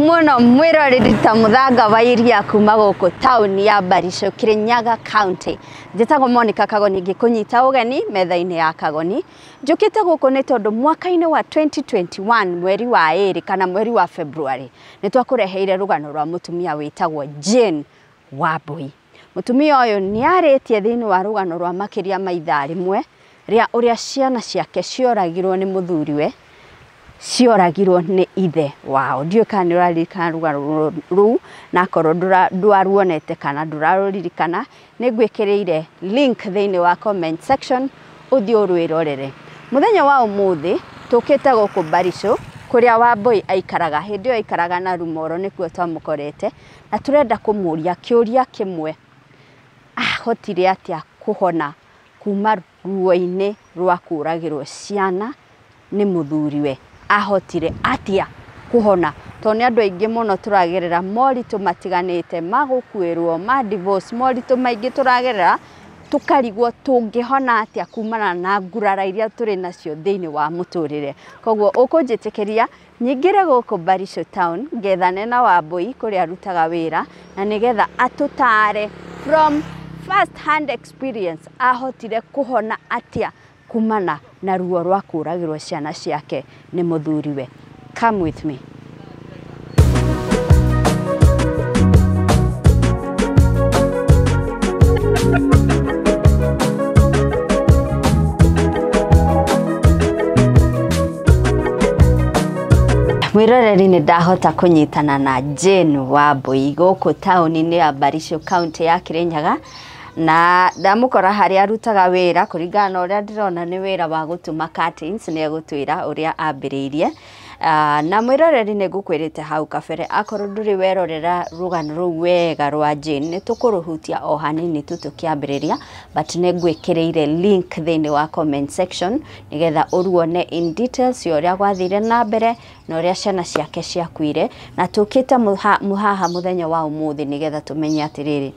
Muno mwiroreri ta muthanga wa iria kuma guku tauni ya Barisho Kirinyaga County. Njĩtagwo Monica Kagoni ngĩkũnyita ũgeni metha-inĩ ya Kagoni. Njũkĩte gũkũ nĩ tondũ mwaka-inĩ wa 2021 mweri wa ĩrĩ kana mweri wa February nĩ twakũreheire rũgano rwa mũtumia wĩtagwo Jane Wambui. Mũtumia ũyũ nĩ arĩtie thĩinĩ wa rũgano rwa makĩria ma ithaa rĩmwe rĩa ũrĩa ciana ciake cioragirwo nĩ mũthuriwe, cioragirwo nĩ ithe wao. Ndiũĩ kana nĩ ũraririkana rũgano rũu, na akorwo ndwaruonete kana ndũrarũririkana, nĩ ngwĩkĩrĩire link thĩinĩ wa comment section ũthiĩ ũrwĩrorere. Mũthenya wa ũmũthĩ tũkĩte gũkũ Barisho kũrĩa Wambui aikaraga. Hĩndĩ ĩyo aikaraga na Rumoro nĩkuo twamũkorete, na tũrenda kũmũria kĩũria kĩmwe: ahotire atĩa kũhona kuma ruo-inĩ rwa kũragĩrwo ciana nĩ mũthuriwe? Ahotire atĩa kũhona? Tondũ nĩ andũ aingĩ mũno tũragerera moritũ matiganĩte ma gũkuĩrwo, ma divorce, moritũ maingĩ tũragerera, tũkarigwo tũngĩhona atĩa kumana na ngurara iria tũrĩ nacio thĩinĩ wa mũtũrĩre. Koguo ũkũnjĩtĩkĩria nyingĩre gũkũ Barisho town ngethane na Wambui kũrĩa arutaga wĩra, na nĩgetha atũtare from first hand experience ahotire kũhona atĩa kumana na ruo rwa kũragĩrwo ciana ciake nĩ mũthuriwe. Come with me. Mwĩroreri nĩ ndahota kũnyitana na Jane Wambui gũkũ taũni-inĩ ya Barisho county ya Kirinyaga, na ndamũkora harĩa arutaga wĩra. Kũringana na ũrĩa ndĩrona nĩ wĩra wa gũtuma curtains, nĩ egũtwĩra ũrĩa ambĩrĩirie. Na mwĩroreri nĩ ngũkwĩrĩte hau kabere, akorwo ndũrĩ werorera rũgano rũu wega rwa Jane, nĩ tũkũrũhutia o hanini tu tũkĩambĩrĩria, but nĩ ngwĩkĩrĩire link thĩinĩ wa comment section nĩgetha ũruone in details ya ũrĩa gwathire na mbere na ũrĩa ciana ciake ciakuire. Na tũkĩte mũhaha mũthenya wa ũmũthĩ nĩgetha tũmenye atĩrĩrĩ,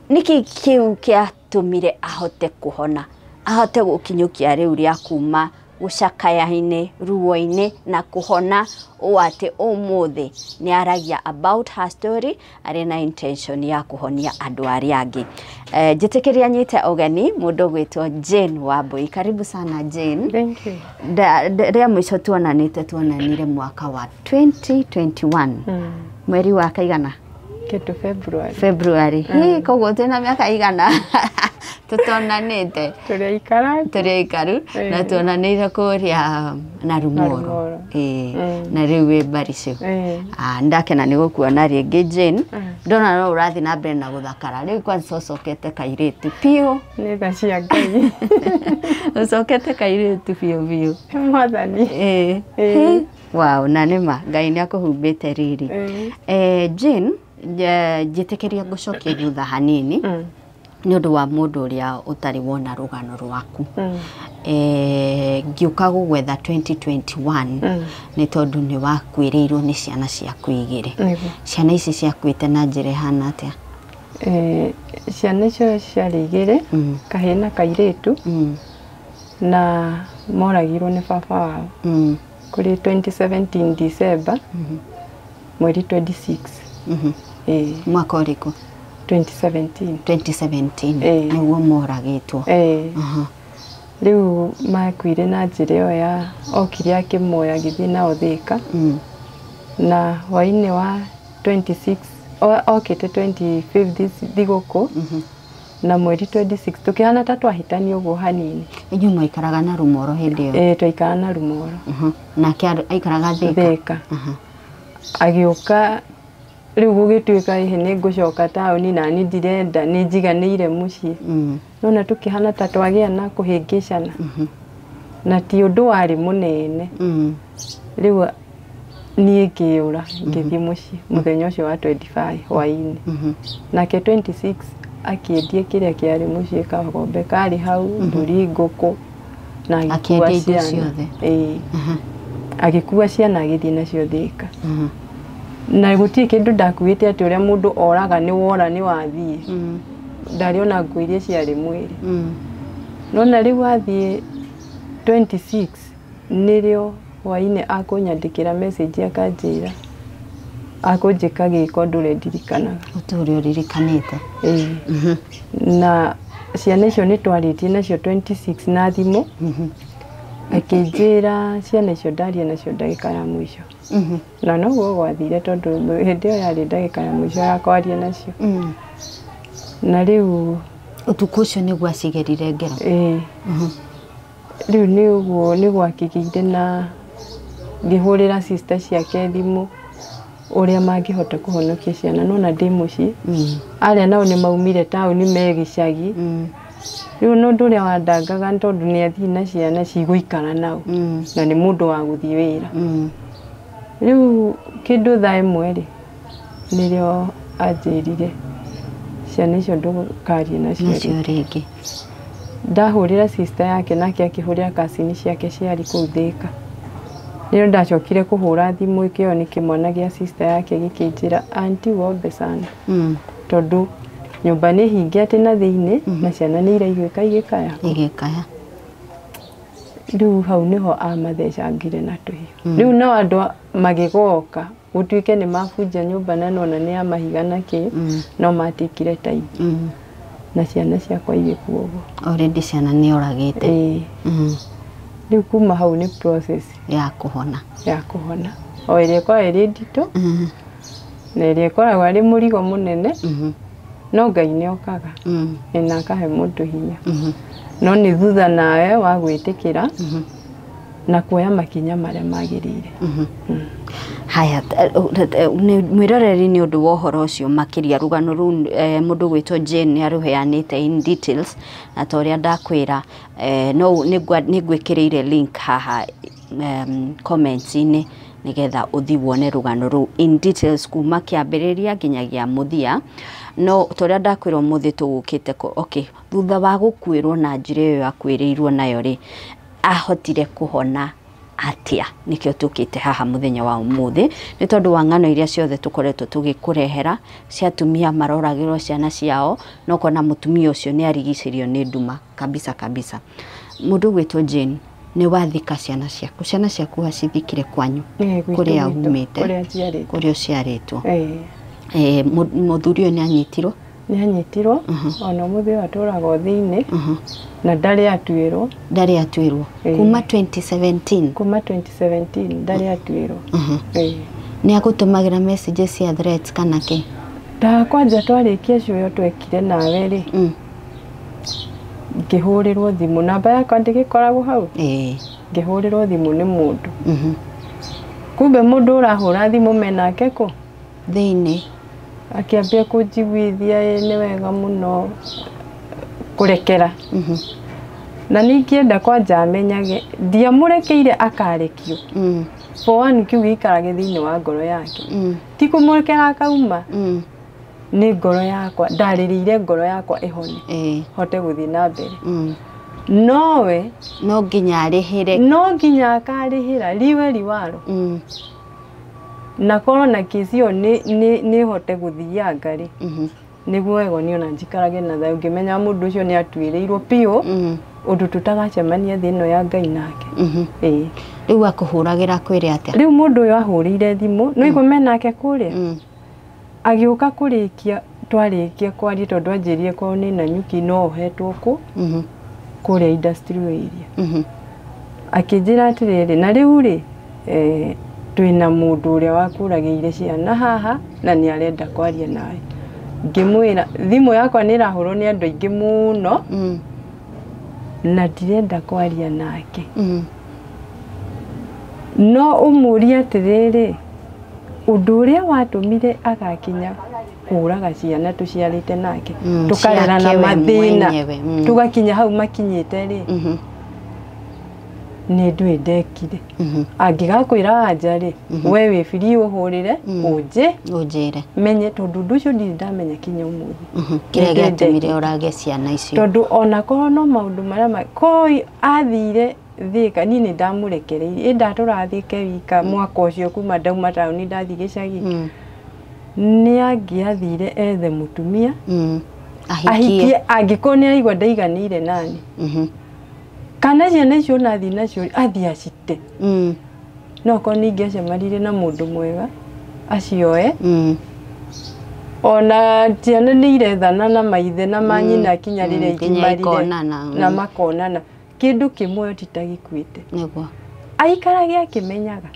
nĩkĩ kĩu kĩatũmire ahote kũhona, ahote gũkinyũkia rĩu rĩa kuma gũcakaya-inĩ, ruo-inĩ na kũhona ũũ atĩ ũmũthĩ nĩ aragia about her story arĩ na intention ya kũhonia andũ arĩa angĩ. Njĩtĩkĩria nyite ũgeni mũndũ ũgwĩtwo Jane Wambui. Karibu sana Jane. Thank you. Rĩa mũico tuonanĩte tuonanire mwaka wa 2021 mweri wa kaigana? Kĩndũ February. February. Hĩ, koguo twĩna mĩaka igana tũtonanĩte. Tũrĩ aikara. Tũrĩ aikaru na tuonanĩire kũrĩa na Rumoro. Narumoro. Ĩĩ, na rĩu wĩ Barisho. Ĩĩ. Ah, ndakena nĩ gũkuona rĩngĩ Jane. Ndona no ũrathiĩ na mbere na gũthakara. Rĩu kwanza ũcokete kairĩtu biũ. Nĩ tha cia Ngai. Ũcokete kairĩtu biũ biũ. Mwathani. Ĩĩ. Ĩĩ. Wow, na nĩ ma Ngai nĩ akũhumbĩte riri. Ĩĩ. Jane, njĩtĩkĩria ngũcokie thutha hanini nĩ ũndũ wa mũndũ ũrĩa ũtarĩ wona rũgano rwaku. Ngĩũka gũgwetha 2021 nĩ tondũ nĩ wakuĩrĩirwo nĩ ciana ciaku igĩrĩ. Nĩguo. Ciana ici ciakuĩte na njĩra ĩhana atĩa? Ciana icio ciarĩ igĩrĩ, kahĩĩ na kairĩtu, na moragirwo nĩ baba wao kũrĩ 2017 December mweri 26. Ĩĩ. Mwaka ũrĩkũ? 2017. 2017 Ĩĩ. nĩguo moragĩtwo. Ĩĩ. Rĩu makuire na njĩra ĩyo ya okire akĩmoya agĩthiĩ nao Thĩka, na hwainĩ wa 26 okĩte 25th thigũkũ, na mweri 26 tũkĩhana ta twahĩtania ũguo hanini. Inyuĩ mwaikaraga na Rumoro hĩndĩ ĩyo? Ĩĩ, twaikara na Rumoro. Nake aikaraga Thĩka? Thĩka. Agĩũka rĩu gũgĩtuĩka ĩhĩ nĩ ngũcoka taũni na niĩ ndirenda, nĩ njiganĩire mũciĩ. Nona tũkĩhana ta twagĩa na kũhĩngĩcana, na ti ũndũ warĩ mũnene. Rĩu niĩ ngĩũra ngĩthiĩ mũciĩ mũthenya ũcio wa 25 hwainĩ. Nake 26 akĩendia kĩrĩa kĩarĩ mũciĩ, kagombe karĩ hau, mbũri, ngũkũ, na agĩkua Akĩendia indo ciana. ciothe? Ĩĩ. Agĩkua ciana agĩthiĩ nacio Thĩka. Na gũtirĩ kĩndũ ndakuĩte atĩ ũrĩa mũndũ oraga nĩ wora nĩ wathiĩ. Ndarĩ ona nguo iria ciarĩ mwĩrĩ. Nona rĩu athiĩ 26 nĩrĩo hwainĩ akũnyandĩkĩra message akanjĩra Akũnjĩka gĩko ndũrĩ ndirikanaga. Ũtũũre ũririkanĩte. Ĩĩ. Na ciana icio nĩ twarĩtie nacio 26 na thimũ. Akĩnjĩra ciana icio ndaria nacio ndagĩka ya mũico. Na noguo gwathire tondũ hĩndĩ ĩyo yarĩ ndagĩka ya mũico ya kwaria nacio. Na rĩu ũtukũ ũcio nĩguo acigerire ngero. Ĩĩ. Rĩu nĩ ũguo nĩ gwakĩgĩire na ngĩhũrĩra sister ciake thimũ ũrĩa mangĩhota kũhonokia ciana no na ndĩ mũciĩ. Arĩa nao nĩ maumire taũni me gĩcagi. Rĩu nĩ ũndũ ũrĩa wandangaga nĩ tondũ nĩ athiĩ na ciana cigũikara nao. Na nĩ mũndũ wa gũthiĩ wĩra. Rĩu kĩndũ thaa ĩmwe rĩ nĩrĩo anjĩrire ciana icio ndũkarie nacio rĩngĩ. Ndahũrĩra sister yake nake akĩhũrĩra cousin ciake ciarĩ kũu Thĩka. Nĩrĩo ndacokire kũhũra thimũ ĩkĩo nĩ kĩmwana gĩa sister yake gĩkĩnjĩra aunty wombe sana. Tondũ nyũmba nĩ hinge atĩ na thĩinĩ na ciana nĩ iraiguĩka igĩkaya. Igĩkaya. Rĩu hau nĩho amathecangire na tũhiũ. Rĩu nao andũ magĩgoka gũtuĩke nĩ mabunja nyũmba na nona nĩ ya mahiga na kĩ no matikire time. Na ciana ciakwa igĩkua ũguo. Already ciana nĩ oragĩte. Ĩĩ. Rĩu kuma hau nĩ process ya kũhona. Ya kũhona. O ĩrĩa ĩkoragwo ĩrĩ nditũ na ĩrĩa ĩkoragwo arĩ mũrigo mũnene no Ngai nĩ okaga na akahe mũndũ hinya. No nĩ thutha nawe wa gwĩtĩkĩra na kuoya makinya marĩa magĩrĩire. Haya, mwĩroreri nĩ ũndũ wa ũhoro ũcio makĩria rũgano rũu mũndũ gwĩtwo Jane nĩ arũheanĩte in details na ta ũrĩa ndakwĩra no nĩ ngwĩkĩrĩire link haha comments-inĩ nĩgetha ũthiĩ wone rũgano rũu in details kuma kĩambĩrĩria nginyagia mũthia. No ta ũrĩa ndakwĩra ũmũthĩ tũgũkĩte okay, thutha wa gũkuĩrwo na njĩra ĩyo akuĩrĩirwo nayo rĩ ahotire kũhona atĩa? Nĩkĩo tũkĩte haha mũthenya wa ũmũthĩ nĩ tondũ wa ng'ano iria ciothe tũkoretwo tũgĩkũrehera cia atumia maroragĩrwo ciana ciao na ũkona mũtumia ũcio nĩ arigicĩrio nĩ nduma kabisa kabisa. Mũndũ gwĩtwo Jane nĩ wathika ciana ciaku. Ciana ciaku wacithikire kwanyu kũrĩa umĩte kũrĩa ũciarĩtwo. Mũthuri ũyũ nĩ anyitirwo? Nĩ anyitirwo ona mũthĩ ũyũ atũraga thĩinĩ na ndarĩ atuĩrwo. Ndarĩ atuĩrwo kuma 2017. Kuma 2017 ndarĩ atuĩrwo. Nĩ agũtũmagĩra messages cia threats kana kĩ? Ta kwanja twarĩkia cũyo twekire nawe rĩ ngĩhũrĩrwo thimũ namba yakwa ndĩgĩkoragwo hau. Ngĩhũrĩrwo thimũ nĩ mũndũ. Kumbe mũndũ ũrahũra thimũ menake kũ thĩinĩ. Akĩambia kũnjiguithia nĩ wega mũno kũrekera. Na ningĩenda kwanja amenyage ndiamũrekeire akarekio. For one kĩu gĩikarage thĩinĩ wa ngoro yake. Ti kũmũrekera akauma. Nĩ ngoro yakwa ndarĩrĩire ngoro yakwa ĩhone. Hote gũthiĩ na mbere. Nowe no nginya arĩhĩre. No nginya akarĩhĩra riwe riwaro. Na korwo na kesi ĩyo nĩ hote gũthianga rĩ nĩguo wega niĩ ona njikarage na thayũ ngĩmenya mũndũ ũcio nĩ atuĩrĩirwo biũ ũndũ tũtagacemania thĩ ĩno ya Ngai nake. Rĩu akũhũragĩra kwĩre atĩa? Rĩu mũndũ ũyũ ahũrĩire thimũ no igua menake kũrĩa agĩũka kũrĩkia twarĩkia kwaria tondũ anjĩrire kwao nĩ Nanyuki no ohetwo kũ kũrĩa industrial area. Akĩnjĩra atĩrĩrĩ na rĩu rĩ twĩna mũndũ ũrĩa wakũragĩire ciana haha na nĩ arenda kwaria nawe. Ngĩmwĩra thimũ yakwa nĩ ĩrahũrwo nĩ andũ aingĩ mũno na ndirenda kwaria nake. No ũmũrie atĩrĩrĩ ũndũ ũrĩa watũmire agakinya kũraga ciana tũciarĩte nake tũkarera na mathĩna tũgakinya hau makinyĩte rĩ nĩ ndũĩ ndekire. Angĩgakwĩra anja rĩ we wĩ free ũhũrĩre ũnjĩre menye tondũ ũndũ ũcio ndirĩ ndamenya kinya ũmũthĩ. Kĩrĩa gĩatũmire ũrage ciana icio. Tondũ ona korwo no maũndũ marĩa koi athire Thĩka niĩ nĩ ndamũrekereirie ĩ ndatũra Thĩka wika mwaka ũcio kuma ndauma taũni ndathiĩ gĩcagi. Nĩ angĩathire ethe mũtumia ahikie angĩkorwo nĩ araigua ndaiganĩire nani. Kana ciana icio ona athiĩ nacio athiĩ acite. No korwo nĩ ingĩacemanirie na mũndũ mwega Acioe. Ona ciana nĩ irethana na maithe na manyina kinya rĩrĩa igimarire na makonana. Kĩndũ kĩmwe ti ta gĩkuĩte. Nĩguo. Aikarage akĩmenyaga.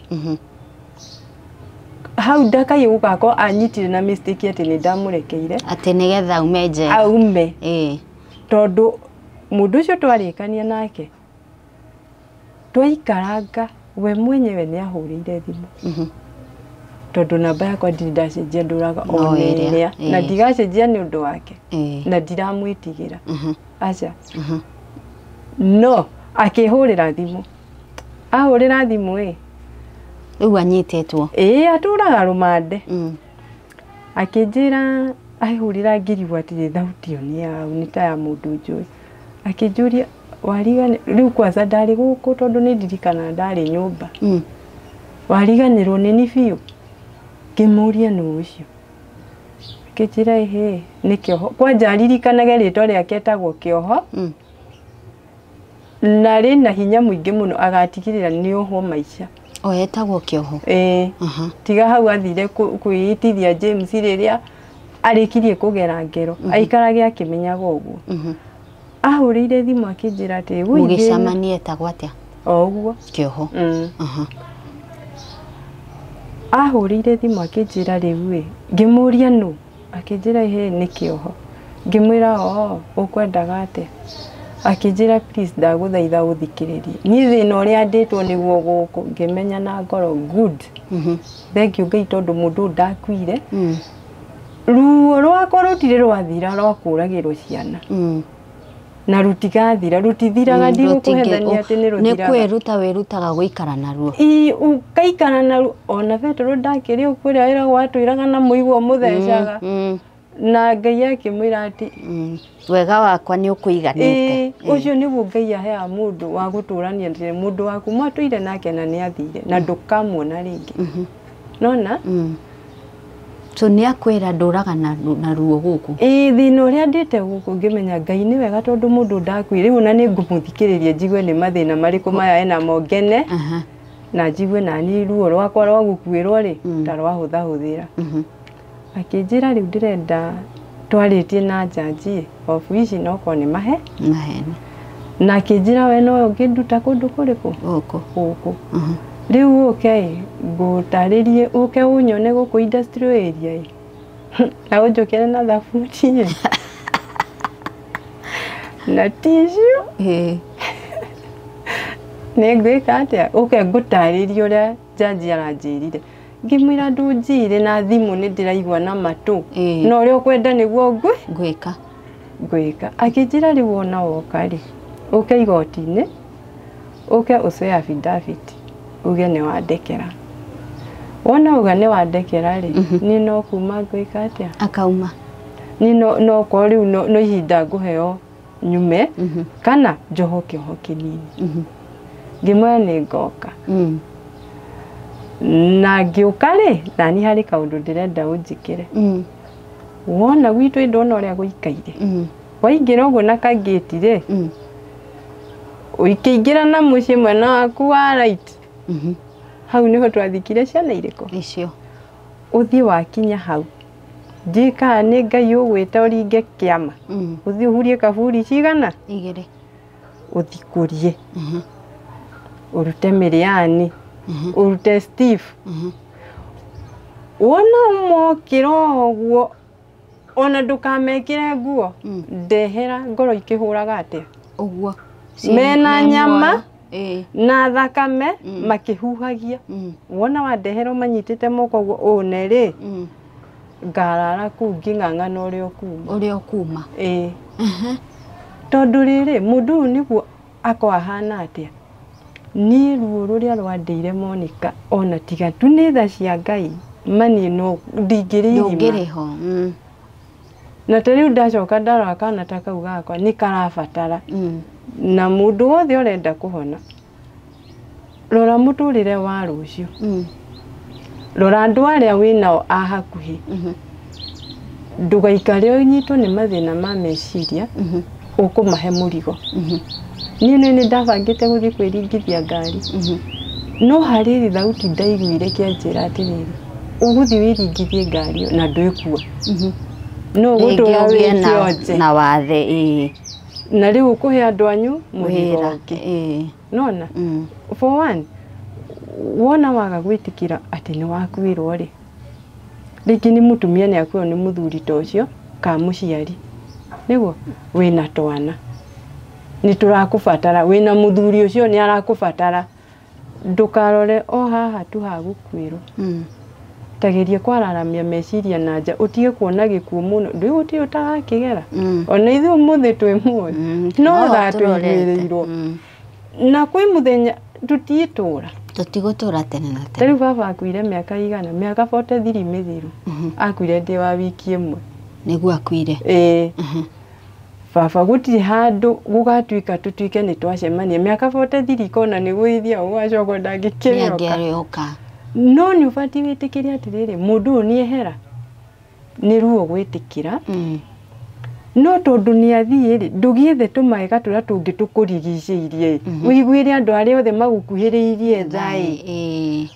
Hau ndakai gũgakorwo anyitire na mistake atĩ nĩ ndamũrekeire. Atĩ nĩgetha aume njera. Aume. Tondũ mũndũ ũcio twarĩkania nake twaikaranga we mwenyewe nĩ ahũrĩire thimũ. Tondũ namba yakwa ndirĩ ndacenjia ndũraga ona ĩrĩa na ndigacenjia nĩ ũndũ wake na ndiramwĩtigĩra. Aca. No akĩhũrĩra thimũ. Ahũrĩra thimũ ĩ. Rĩu anyitĩtwo. Ĩĩ atũraga rũmande. Akĩnjĩra ahũrĩra ngĩrigwo atĩrĩ thauti ĩyo nĩ yaũ nĩ ta ya mũndũ njũĩ. Akĩnjũria warigani rĩu kwanza ndarĩ gũkũ tondũ nĩ ndirikanaga ndarĩ nyũmba. Wariganĩrwo nĩ ni biũ. Ngĩmũria nũ ũcio. Akĩnjĩra ĩhĩ nĩ Kĩoho. Kwanja aririkanage rĩtwa rĩake etagwo Kĩoho. Na rĩna hinya mũingĩ mũno agatigĩrĩra nĩ ohwo maica. O etagwo Kĩoho. Ĩĩ. Tiga hau athire kwĩitithia James rĩrĩa arĩkirie kũgera ngero. Aikarage akĩmenyaga ũguo. Ahũrĩire thimũ akĩnjĩra atĩ mũgĩcemania etagwo atĩa? O ũguo. Kĩoho. Ahũrĩire thimũ akĩnjĩra rĩu ĩ, ngĩmũria nũ? Akĩnjĩra ĩhĩ nĩ Kĩoho. Ngĩmwĩra oo ũkwendaga atĩa? Akĩnjĩra please ndagũthaitha ũthikĩrĩrie. Niĩ thĩna ũrĩa ndĩtwo nĩguo gũkũ ngĩmenya na ngoro good. Thank you Ngai tondũ mũndũ ũyũ ndakuire. Ruo rwakwa rũtirĩ rwathira rwa kũragĩrwo ciana. Na rutigathira rutithiraga ndigũkũhethania atĩ nĩ rũthiraga. Nĩ kwĩruta wĩrutaga gũikara naruo. Ĩ ũkaikara naruo ona Petero ndakĩrĩ kũrĩa wĩragwo atwĩraga na mũigua mũthecaga. Na Ngai akĩmwĩra atĩ wega wakwa nĩ ũkũiganĩte. Ũcio nĩguo Ngai aheaga mũndũ wa gũtũrania atĩ mũndũ waku mwatũire nake na nĩ athire na ndũkamuona rĩngĩ. Nona? So nĩ akwĩra ndũraga na ruo gũkũ. Ĩĩ thĩna ũrĩa ndĩte gũkũ ngĩmenya Ngai nĩ wega tondũ mũndũ ndakuire rĩu ona nĩ ngũmũthikĩrĩria njigue nĩ mathĩna marĩkũ maya enamo ngene na njigue nani ruo rwakwa rwa gũkuĩrwo rĩ ta rwahũthahũthĩra. Akĩnjĩra rĩu ndĩrenda twarĩtie na njanji of ici no korwo nĩ mahe. Maheni. Na akĩnjĩra we no ũngĩnduta kũndũ kũrĩkũ? Gũkũ. Gũkũ. Rĩu ũke ngũtarĩrie ũke ũnyone gũkũ industrial area ĩ. Na ũnjũkĩre na thabuti ĩ. Na tissue. Nĩ ngwĩka atĩa? Ũke ngũtarĩrie ũrĩa njanji aranjĩrire. Ngĩmwĩra ndũnjĩre na thimũ nĩ ndĩraigua na matũ. Na ũrĩa ũkwenda nĩguo ngwĩka. Ngwĩka. Akĩnjĩra rĩu wona woka rĩ, ũke igoti-inĩ, ũke ũcoe affidavit, uge nĩ wandekera. Wona uga nĩ wandekera rĩ, niĩ no kuma ngwĩka atĩa? Akauma. Niĩ no korwo rĩu no ihinda ngũheo nyume kana njoho kĩoho kĩnini. Ngĩmwĩra nĩ ngoka. Na ngĩũka rĩ, nani harĩ kaũndũ ndĩrenda ũnjĩkĩre. Wona gwitũ ndona ũrĩa gũikaire. Waingĩra ũguo na kangĩti rĩ, ũkĩingĩra na mũciĩ mwena waku wa right. Hau nĩho twathikire ciana irĩkũ? Icio. Ũthiĩ wakinya hau. Ndiũĩ kana nĩ Ngai ũgwĩta ũringe kĩama. Ũthiĩ ũhurie kaburi cigana? 2. Ũthikũrie. Ũrute Mĩrĩani. Ũrute Steve. Wona mokĩra ũguo ona ndũkamekĩre nguo ndehera ngoro ikĩhũraga atĩa? Ũguo. Mena nyama na thakame makĩhuhagia. Wona wandehera ũmanyitĩte moko ũguo ũne rĩ, ngarara kũu ngĩng'ang'ana ũrĩa ũkuma. Ũrĩa ũkuma. Ĩĩ. Tondũ rĩrĩ mũndũ ũyũ nĩguo akorwo ahana atĩa? Niĩ ruo rũrĩa rwandĩire Monica ona tiga tu nĩ tha cia Ngai mani no ndingĩrĩ irima. Ndũngĩrĩ ho. Na ta rĩu ndacoka ndarora kana ta kau gakwa nĩ karabatara. Na mũndũ wothe ũrenda kũhona rora mũtũrĩre wa rũciũ. Rora andũ arĩa wĩnao a hakuhĩ. Ndũgaikare ũnyitwo nĩ mathĩna ma meciria ũkũmahe mũrigo. Niĩ nĩ ndabangĩte gũthiĩ kwĩringithia ngari. No harĩ thauti ndaiguire kĩanjĩra atĩrĩrĩ, Ũgũthiĩ wĩringithie ngari ĩyo na ndwĩkua. No ũgũtũra Rĩngĩ ũgĩe wĩ kĩonje. Na wathe ĩĩ. Na rĩu ũkũhe andũ anyu mũrigo Wĩra ũngĩ. ĩĩ. Nona? Mm. For one, wona waga gwĩtĩkĩra atĩ nĩ wakuĩrwo rĩ, rĩngĩ nĩ mũtumia nĩ akuĩrwo nĩ mũthuri ta ũcio kana mũciari, nĩguo wĩna twana nĩ tũrakũbatara, wĩna mũthuri ũcio nĩ arakũbatara, ndũkarore o haha tu ha gũkuĩrwo. Mm. Tageria kwararamia meciria na nja ũtige kuona gĩkuũ mũno, ndũĩ gũtirĩ ũtarakĩgera. Mm. Ona ithuĩ ũmũthĩ twĩ muoyo Mm. no thaa tũrorete. tũiguĩrĩirwo. Mm. Na kwĩ mũthenya tũtiĩtũra. Tũtigũtũra tene na Ta tene. rĩu baba akuire mĩaka igana, mĩaka 43 mĩthiru. Akuire ndĩ wa wiki ĩmwe. Nĩguo akuire. Ĩĩ. Baba gũtirĩ handũ gũgatuĩka tũtuĩke nĩ twacemania. Mĩaka 43 kona nĩ gwĩthia ũgacoka ndangĩkĩrĩoka. Nĩangĩarĩoka. No nĩ ũbatiĩ wĩtĩkĩre atĩrĩrĩ, mũndũ ũyũ nĩ ehera. Nĩ ruo gwĩtĩkĩra. Mm. No tondũ nĩ athiĩ rĩ, ndũgĩethe tũmaega tũrĩa tũngĩ tũkũrigicĩirie ĩ. Ũiguĩre andũ arĩa othe magũkuhĩrĩirie tha ĩ. Ĩĩ.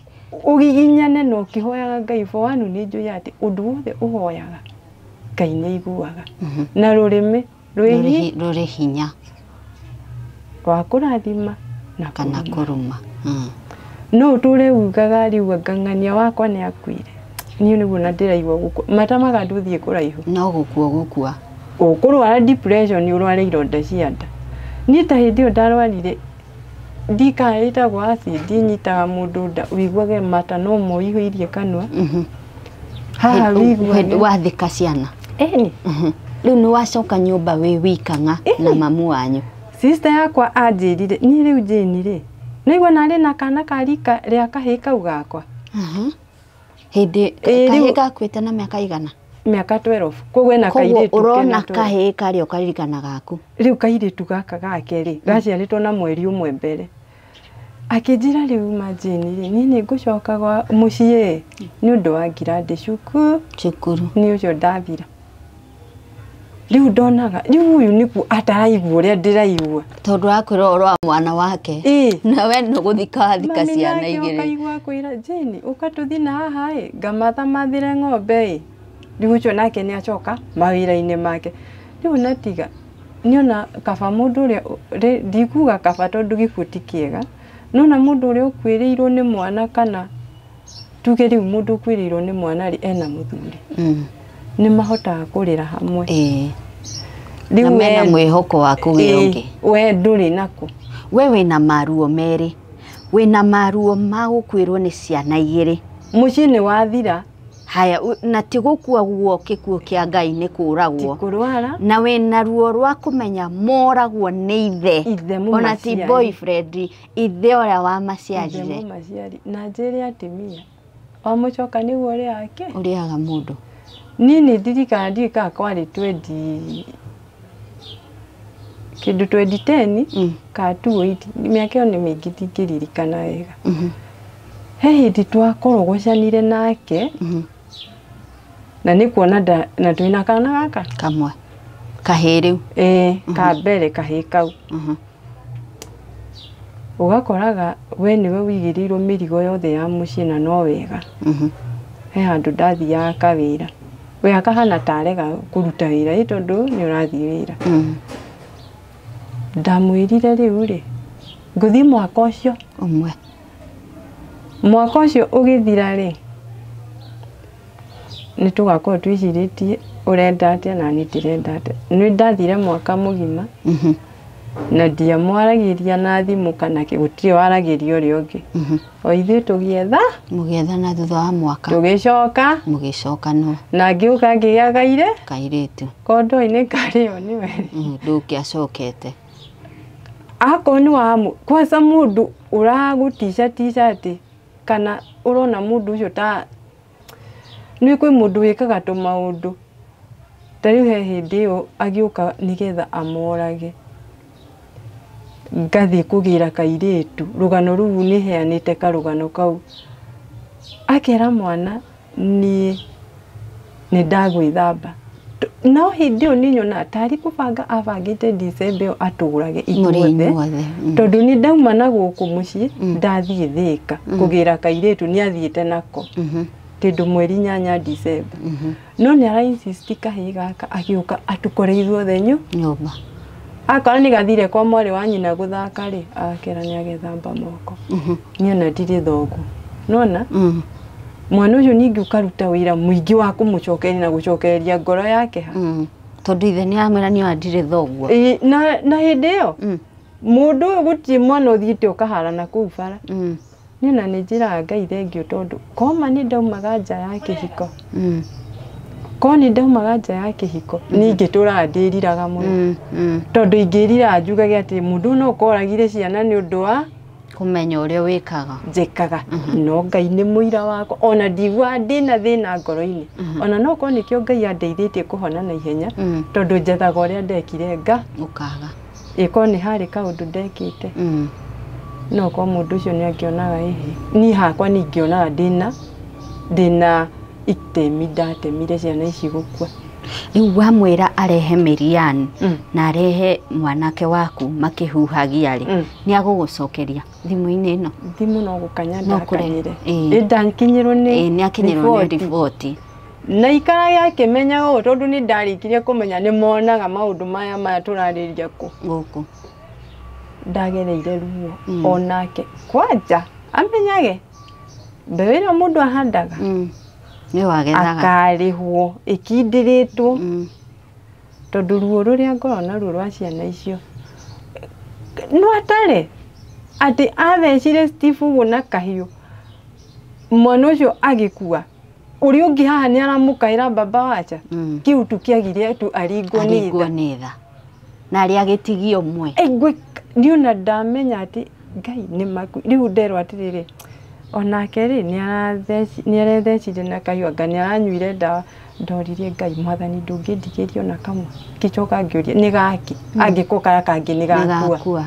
Ũgiginyane na ũkĩhoyaga Ngai, for one nĩ njũĩ atĩ ũndũ wothe ũhoyaga Ngai nĩ aiguaga. Na rũrĩmĩ rwĩ Rũrĩ hinya rwa kũrathima na kana kũruma. kũruma. Mm. No ũtũre ugaga rĩu anga ng'ania wakwa nĩ akuire. Niĩ nĩguo na ndĩraigua gũkua. Matamaga ndũthiĩ kũraihu. No gũkua gũkua. Ũkũrwara depression ũrware ironda cia nda. Niĩ ta hĩndĩ ĩyo ndarwarire ndikana ĩtagwo acid ĩnyitaga mũndũ nda ũiguage mata no moihũirie kanua. Haha wĩiguage. Wathika ciana. Ĩni. Rĩu nĩ wacoka nyũmba wĩ wika ng'a na mamu wanyu. Sister yakwa anjĩrire niĩ rĩu Jane rĩ, nĩaigua narĩ na kana ka rika rĩa kahĩĩ kau gakwa. Hĩndĩ Ĩĩ, kahĩĩ rĩu- gakuĩte na mĩaka igana. Mĩaka 12. Koguo ena Koguo kairĩtu kena ũrona 12. kahĩĩ karĩa ũkaririkana gaku. Rĩu kairĩtu gaka gake rĩ, gaciarĩtwo na mweri ũmwe mbere. Akĩnjĩra rĩu ma Jane rĩ, niĩ nĩ ngũcoka gwa mũciĩ nĩ ũndũ wa ngirandi cukuru. Cukuru. Nĩ ũcio ndathira. Rĩu ndonaga, rĩu ũyũ nĩkuo ataraigua ũrĩa ndĩraigua. Tondũ akwĩra ũhoro wa mwana wake. Ĩĩ. Na we nĩ gũthika wathika Mami ciana nake igĩrĩ. ũkaigua akwĩra Jane ũka tũthiĩ na haha ĩ, ngamathamathĩre ng'ombe ĩ. Rĩu ũcio nake nĩ acoka mawĩra-inĩ make. Rĩu natiga nĩona kaba mũndũ ũrĩa, ndikuga kaba tondũ gĩkuũ ti kĩega, nona mũndũ ũrĩa ũkuĩrĩirwo nĩ mwana kana tuge rĩu mũndũ ũkuĩrĩirwo nĩ mwana rĩ ena mũthuri. Mm. Nĩ mahotaga kũrĩra hamwe. Ĩĩ. Rĩu Na mena we- mwĩhoko wa kũgĩa Ĩĩ, ũngĩ. we ndũrĩ nako. We wĩna maruo merĩ. Wĩna maruo ma gũkuĩrwo nĩ ciana igĩrĩ. Mũciĩ nĩ wathira. Haya, na ti gũkua guo gĩkuũ kĩa Ngai nĩ Ti kũragwo. kũrwara. Na wĩna ruo rwa kũmenya moragwo nĩ ithe. Ithe Ona ti mũmaciari. boyfriend, ithe ũrĩa wamaciarire. Ithe mũmaciari. Na njĩre atĩ mia. Wamũcoka nĩguo ũrĩaga kĩ? Ũrĩaga mũndũ. Niĩ nĩ ndirikanaga ndiũĩ kana kwarĩ twendi kĩndũ 2010 kana 2008, mĩaka ĩyo nĩ mĩingĩ ndingĩririkana wega. He hĩndĩ twakorogocanire nake na nĩ kuona na twĩna kana gaka Kamwe. Kahĩĩ rĩu. Ĩĩ, ka mbere kahĩĩ kau. Ũgakoraga we nĩwe ũigĩrĩirwo mĩrigo yothe ya mũciĩ na no wega. He handũ ndathiaga kawĩra. We akahana ta arega kũruta wĩra ĩ tondũ nĩ ũrathiĩ wĩra. Ndamwĩrire rĩu rĩ, ngũthiĩ mwaka ũcio. Ũmwe. Mwaka ũcio ũgĩthira rĩ, nĩ tũgakorwo twĩcirĩtie ũrenda atĩa na niĩ ndĩrenda atĩa. Nĩ ndathire mwaka mũgima na ndiamwaragĩria na thimũ kana kĩ, gũtirĩ waragĩria ũrĩa ũngĩ. O ithuĩ tũgĩetha. Mũgĩethana thutha wa mwaka. Tũgĩcoka. Mũgĩcoka no. Na ngĩũka ngĩgĩa gaire. Kairĩtu. Kondoinĩ karĩo nĩwe. Ndũngĩacokete. Akorwo nĩ wa kwanza mũndũ ũragũtica tica atĩ kana ũrona mũndũ ũcio ta nĩ kwĩ mũndũ wĩkaga tũmaũndũ. Ta rĩu he hĩndĩ ĩyo agĩũka nĩgetha amorage. Ngathiĩ kũgĩra kairĩtu, rũgano rũu nĩ heanĩte karũgano kau. Akera mwana niĩ nĩ ndagwĩthamba. No hĩndĩ ĩyo nĩ nyonaga tarĩ kũbanga abangĩte December ĩyo atũrage ithuothe. Tondũ nĩ ndauma na gũkũ mũciĩ, ndathiĩ Thĩka kũgĩra kairĩtu nĩ athiĩte nako. Tondũ mweri 8 December. No nĩ ara insist kahĩĩ gaka agĩũka atũkore ithuothe nyũmba. Akorwo nĩ gathire kwa mwarĩ wa nyina gũthaka rĩ, agakĩra nĩ agethamba moko. Niĩ ona ndirĩ thoguo. Nĩwona? Mwana ũcio ningĩ ũkaruta wĩra mũingĩ wa kũmũcokeria na gũcokereria ngoro yake ha. Tondũ ithe nĩ amwĩra niĩ ona ndirĩ thoguo. Na hĩndĩ ĩyo mũndũ ũyũ gũtirĩ mwana ũthiĩte ũkahara na kũu bara. Niĩ ona nĩ njĩraga Ngai thengiũ tondũ koma nĩ ndaumaga nja ya kĩhiko. Korwo nĩ ndaumaga nja ya kĩhiko niĩ ingĩtũraga ndĩriraga mũno. Tondũ ingĩrira njugage atĩ mũndũ no ũkoragire ciana nĩ ũndũ wa kũmenya ũrĩa wĩkaga. Njĩkaga. No Ngai nĩ mũira wakwa ona ndiguaga ndĩna thĩna ngoro-inĩ. Ona no korwo nĩkĩo Ngai andeithĩtie kũhona na ihenya tondũ njethaga ũrĩa ndekire nga ũkaga. Ĩkorwo nĩ harĩ kaũndũ ndekĩte. No korwo mũndũ ũcio nĩ angĩonaga ĩhĩ. Niĩ hakwa nĩ ingĩonaga ndĩna itemi ndatemire ciana ici gũkua. Rĩu wamwĩra arehe Miriam na arehe mwanake waku makĩhuhagia rĩ, nĩ agũgũcokeria thimũ-inĩ ĩno? Thimũ no gũkanya ndakanyire. Ndakinyĩrwo nĩ nĩ akinyĩrwo nĩ riboti. Na ikarage akĩmenyaga ũũ tondũ nĩ ndarĩkirie kũmenya nĩ monaga maũndũ maya tũrarĩria kũ. Gũkũ. Ndagereire ruo onake kwanja amenyage mbeũ ĩrĩa mũndũ ahandaga nĩ wagethaga akarĩhwo ĩkindĩrĩtwo tondũ ruo rũrĩa ngoragwo naruo rwa ciana icio no atare atĩ athecire Steve ũguo na kahiũ mwana ũcio agĩkua ũrĩa ũngĩ haha nĩ aramũkaĩra baba wacha kĩu tu kĩagire tu aringwo nĩ tha na arĩa agĩtigio mwe niĩ ona ndamenya atĩ Ngai nĩ maku rĩu nderwo atĩrĩrĩ onake rĩ nĩ arethecire na kahiũ anga nĩ aranyuire ndawa ndoririe Ngai mwathani ndũngĩndigĩria ona kamwe ngĩcoka ngĩũria nĩ gaki angĩkorwo karĩa kangĩ nĩ gakua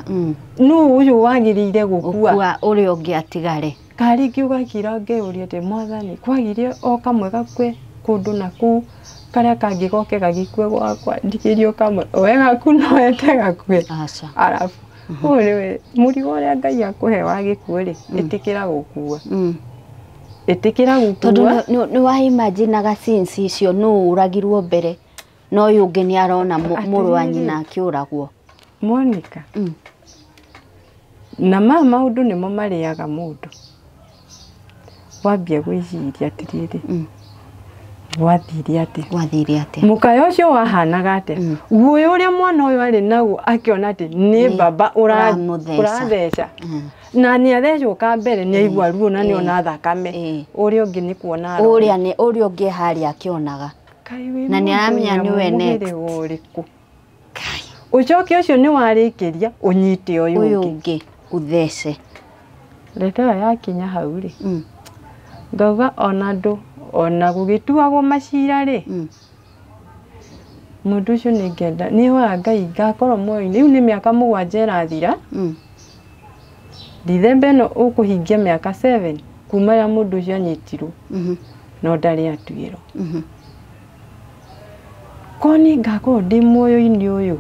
nũ ũyũ wagĩrĩire gũkua ũrĩa ũngĩ atigare karĩ ngĩũgakira ngĩũria atĩ mwathani kwagĩrĩire o kamwe gakue kũndũ na kũu karĩa kangĩ goke gagĩkue gwakwa ndigĩrio kamwe we gaku no wende gakue arabu ũyũ nĩwe mũrigo ũrĩa Ngai akũhe wa gĩkuũ rĩ ĩtĩkĩra gũkua ĩtĩkĩra gũkua tondũ nĩ wa imaginaga scenes icio nũ ũragirwo mbere na ũyũ ũngĩ nĩ arona mũrũ wa nyina akĩũragwo Monica na maya maũndũ nĩmo marĩaga mũndũ wambia gwĩciria atĩrĩrĩ gwathire atĩa mũkayo ũcio wahanaga atĩa guoya ũrĩa mwana ũyũ arĩ naguo akĩona atĩ nĩ baba ũratheca na nĩ athecwo ka mbere nĩ aigua ruo na nĩ ona thakame ũrĩa ũngĩ nĩ kuona ũrĩa ũngĩ harĩa akĩonaga na nĩ aramenya nĩwe next ũcoke ũcio nĩ warĩkĩria ũnyite ũyũ ũngĩ ũthece reke ĩyo yakinya hau rĩ ngauga ona andũ ona gũgĩtuagwo macira rĩ mũndũ ũcio nĩ ngenda nĩ hoya Ngai ngakorwo muoyo-inĩ rĩu nĩ mĩaka 7 ĩrathira Dithemba ĩno ũkũhingia mĩaka 7 kuma rĩrĩa mũndũ ũcio anyitirwo no ndarĩ atuĩrwo korwo nĩ ngakorwo ndĩ muoyo-inĩ ũyũ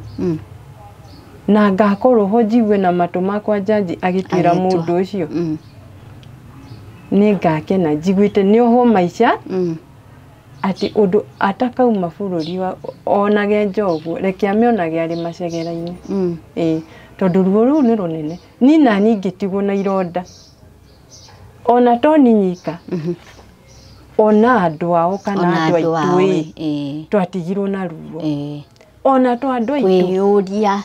na ngakorwo ho njigue na matũ makwa njanji agĩtuĩra mũndũ ũcio nĩ ngakena njiguĩte nĩ ohwo maica atĩ ũndũ atakauma bũrũri wa onage njoguo reke amĩonage arĩ macegera-inĩ tondũ ruo rũu nĩ rũnene niĩ nani ingĩtigwo na ironda ona to ni nyika ona andũ ao kana andũ aitũ twatigirwo na ruo ona to andũ aitũ kwĩyũria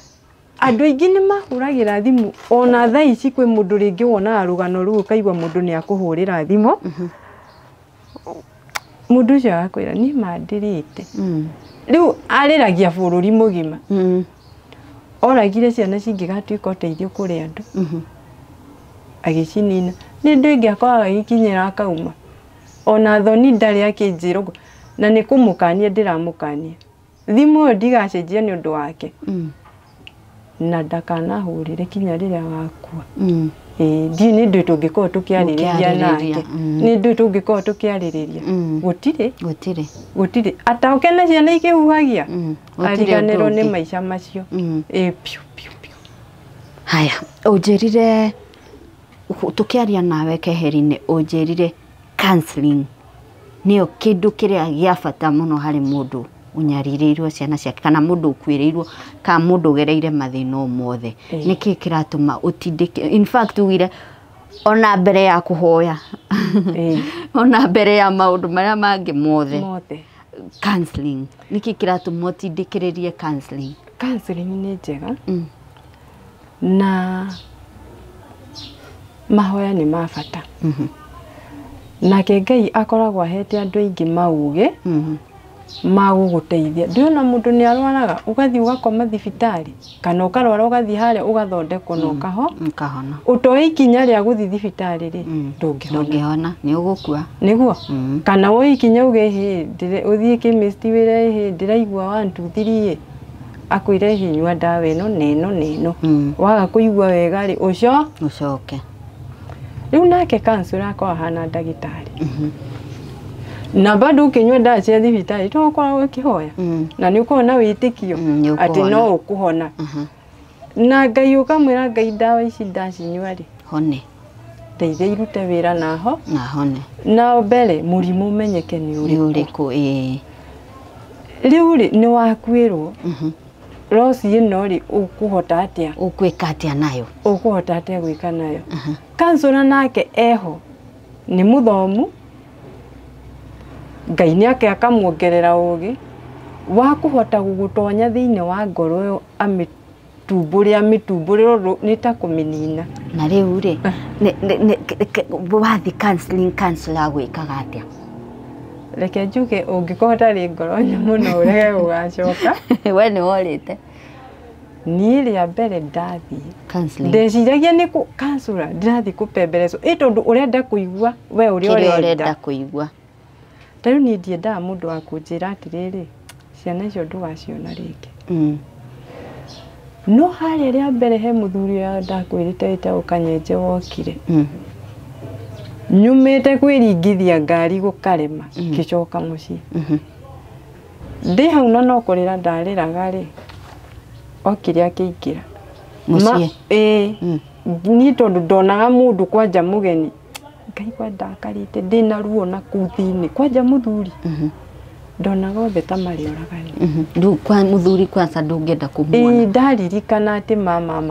andũ aingĩ nĩ mahũragĩra thimũ ona thaa ici kwĩ mũndũ rĩngĩ wonaga rũgano rũu ũkaigua mũndũ nĩ akũhũrĩra thimũ mũndũ ũcio agakwĩra niĩ mandĩrĩte rĩu arĩragia bũrũri mũgima oragire ciana cingĩgatuĩka ũteithio kũrĩ andũ agĩcinina nĩ ndũ ĩngĩ akoraga agĩkinyĩra akauma ona thoni ndarĩ akĩnjĩra ũguo na nĩ kũmũkania ndĩramũkania thimũ ĩyo ndigacenjia nĩ ũndũ wake na ndakanahũrĩre kinya rĩrĩa agakua ndiũĩ nĩ ndũĩ tũngĩkorwo tũkĩarĩrĩria nake nĩ ndũĩ tũngĩkorwo tũkĩarĩrĩria gũtirĩ gũtirĩ ataũke na ciana ikĩhuhagia ariganĩrwo nĩ maica macio piũ piũ piũ haya ũnjĩrire tũkĩaria nawe keheri-inĩ ũnjĩrire counseling Nĩyo kĩndũ kĩrĩa gĩa bata mũno harĩ mũndũ ũnyarirĩirwo ciana ciake kana mũndũ ũkuĩrĩirwo kana mũndũ ũgereire mathĩna o mothe. Nĩkĩ kĩratũma ũtindĩke, in fact ugire ona mbere ya kũhoya, ona mbere ya maũndũ marĩa mangĩ mothe, counseling. Nĩkĩ kĩratũma ũtindĩkĩrĩrie counseling? Counseling nĩ njega na mahoya nĩ ma bata. Nake Ngai akoragwo ahete andũ aingĩ maũgĩ ma gũgũteithia. Ndĩrona mũndũ nĩ arwaraga ũgathiĩ ũgakoma thibitarĩ kana ũkarwara ũgathiĩ harĩa ũgathondekwo na ũkahona. Ũtoe ikinya rĩa gũthiĩ thibitarĩ rĩ, ndũngĩhona, nĩ ũgũkua. Nĩguo. Kana woe ikinya uge hĩ ũthiĩ chemist wĩre hĩ ndĩraigua 1 2 3 akwĩre hĩ nyua ndawa ĩno na ĩno na ĩno. Waga kũigua wega rĩ ũcoke. Rĩu nake counselor akorwo ahana ndagĩtarĩ. Na bado ũkĩnyua ndawa cia thibitarĩ to ũkoragwo ũkĩhoya na nĩ ũkoragwo na wĩtĩkio atĩ no ũkũhona. Na Ngai ũkamwĩra Ngai ndawa ici ndacinyua rĩ, hone, ndeithia irute wĩra naho na hone. Na mbere mũrimũ ũmenyeke nĩ ũrĩkũ. Rĩu rĩ nĩ wakuĩrwo loss ĩno rĩ ũkũhota atĩa, ũkwĩka atĩa nayo, ũkũhota atĩa gwĩka nayo. Counselor nake eho nĩ mũthomu, Ngai nĩake akamuongerera ũgĩ wa kũhota gũgũtonya thĩinĩ wa ngoro ĩyo amĩtumbũre amĩtumbũre nĩ ta kũmĩnina. Na rĩu rĩ wathiĩ counseling, counselor agwĩkaga atĩa? Reke njuge ũngĩkorwo ũtarĩ ngoro nyũmũ no ũrege gũgacoka. We nĩ worĩte. Niĩ rĩa mbere ndathiĩ ndeciragia nĩ counselor ndĩrathiĩ kũpemberezwo ĩ tondũ ũrenda kũigua we ũrĩa ũrenda kũigua. Ta rĩu niĩ ndiendaga mũndũ wa kũnjĩra atĩrĩrĩ, ciana icio ndũgaciona rĩngĩ. No harĩa rĩa mbere he mũthuri ũrĩa ndakwĩrĩte wĩtagwo Kanyenje wokire. Nyumĩte kwĩringithia ngari gũkarema ngĩcoka mũciĩ. Ndĩ hau na no kũrĩra ndarĩraga rĩ, okire akĩingĩra mũciĩ. Ĩĩ, niĩ tondũ ndonaga mũndũ kwanja mũgeni ngaigua ndakarĩte ndĩna ruo na kũu thĩinĩ kwanja mũthuri ndonaga othe ta marĩ oragani. Rĩu kwa mũthuri kwanza ndũngĩenda kũmuona. Ĩĩ, ndaririkana atĩ mama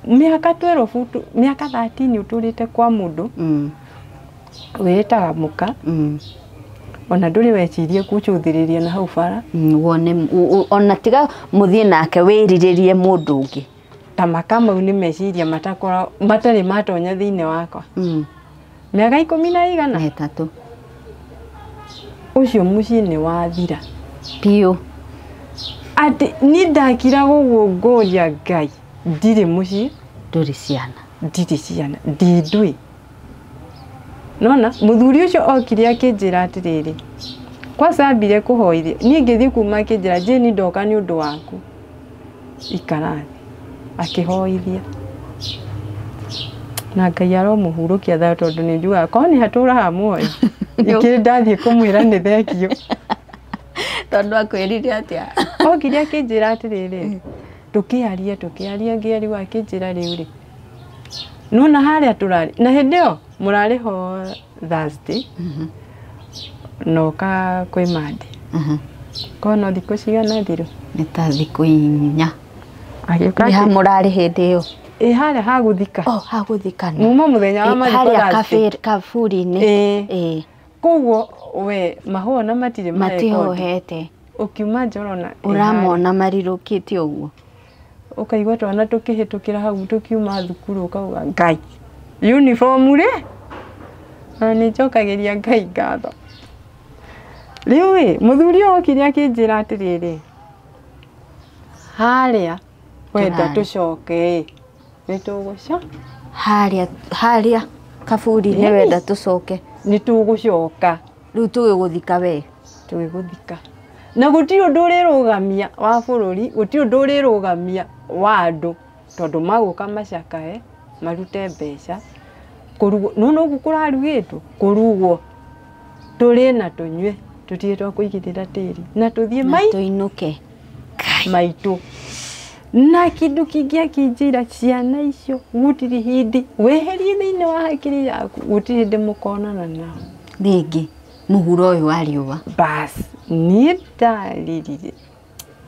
mĩaka 12 mĩaka 13 ũtũrĩte kwa mũndũ wĩtaga mũka, ona ndũrĩ wecirie gũcũthĩrĩria na hau bara wone ona tiga mũthiĩ nake wĩrirĩrie mũndũ ũngĩ. Ta maka mau nĩ meciria matakoragwo matarĩ matonya thĩinĩ wakwa. Mĩaka 13 ũcio mũciĩ nĩ wathira biũ. Atĩ niĩ ndakira ũguo ngũria Ngai ndirĩ mũciĩ, ndũrĩ ciana, ndirĩ ciana, ndĩ ndũĩ. Nona mũthuri ũcio okire akĩnjĩra atĩrĩrĩ, kwanza ambire kũhoithia niĩ ngĩthiĩ kuma akĩnjĩra Jane ndoka nĩ ũndũ waku, ikara thĩ. Akĩhoithia na Ngai aromũhurũkia thayũ tondũ nĩ njugaga korwo nĩ hatũraga muoyo ikĩrĩ ndathiĩ kũmwĩra nĩ thengio. Tondũ akwĩrire atĩa? Okire akĩnjĩra atĩrĩrĩ, tũkĩaria ngĩarigwo akĩnjĩra rĩu rĩ, nona harĩa tũrarĩ na hĩndĩ ĩyo mũrarĩ ho Thursday na ũka kwĩ Monday. Kono thikũ cigana thiru? Nĩ ta thikũ 4. Nĩ ha mũrarĩ hĩndĩ ĩyo? Ĩ harĩa ha gũthika. Oh, ha gũthikana. Muma mũthenya wa mathiko harĩa kaburi-inĩ. Ĩ. Koguo we mahũa na matirĩ matihohete. Ũkiuma nja ũrona ũramona marirũkĩte ũguo. Ũkaigua twana tũkĩhĩtũkĩra hau tũkiuma thukuru ũkauga Ngai uniform rĩ, na nĩ njokagĩria Ngai ngatho. Rĩu ĩ mũthuri ũyũ okire akĩnjĩra atĩrĩrĩ, harĩa wenda tũcoke ĩ nĩ tũgũcoka harĩa kaburi-inĩ wenda tũcoke nĩ tũgũcoka. Rĩu tũgĩgũthika we, tũgĩgũthika na gũtirĩ ũndũ ũrĩrũgamia wa bũrũri, gũtirĩ ũndũ ũrĩrũgamia wa andũ tondũ magũka macakae marute mbeca kũrugwo. Nona ũguo kũrarugĩtwo kũrugwo tũrĩe na tũnyue tũtige twa kũigĩrĩra tĩri na tũthiĩ tũinũke maitũ. Na kĩndũ kĩngĩ akĩnjĩra ciana icio gũtirĩ hĩndĩ weherie thĩinĩ wa hakiri yaku, gũtirĩ hĩndĩ mũkonana nao rĩngĩ. Mũhuro ũyũ wa riũa. Bas niĩ ndarĩrire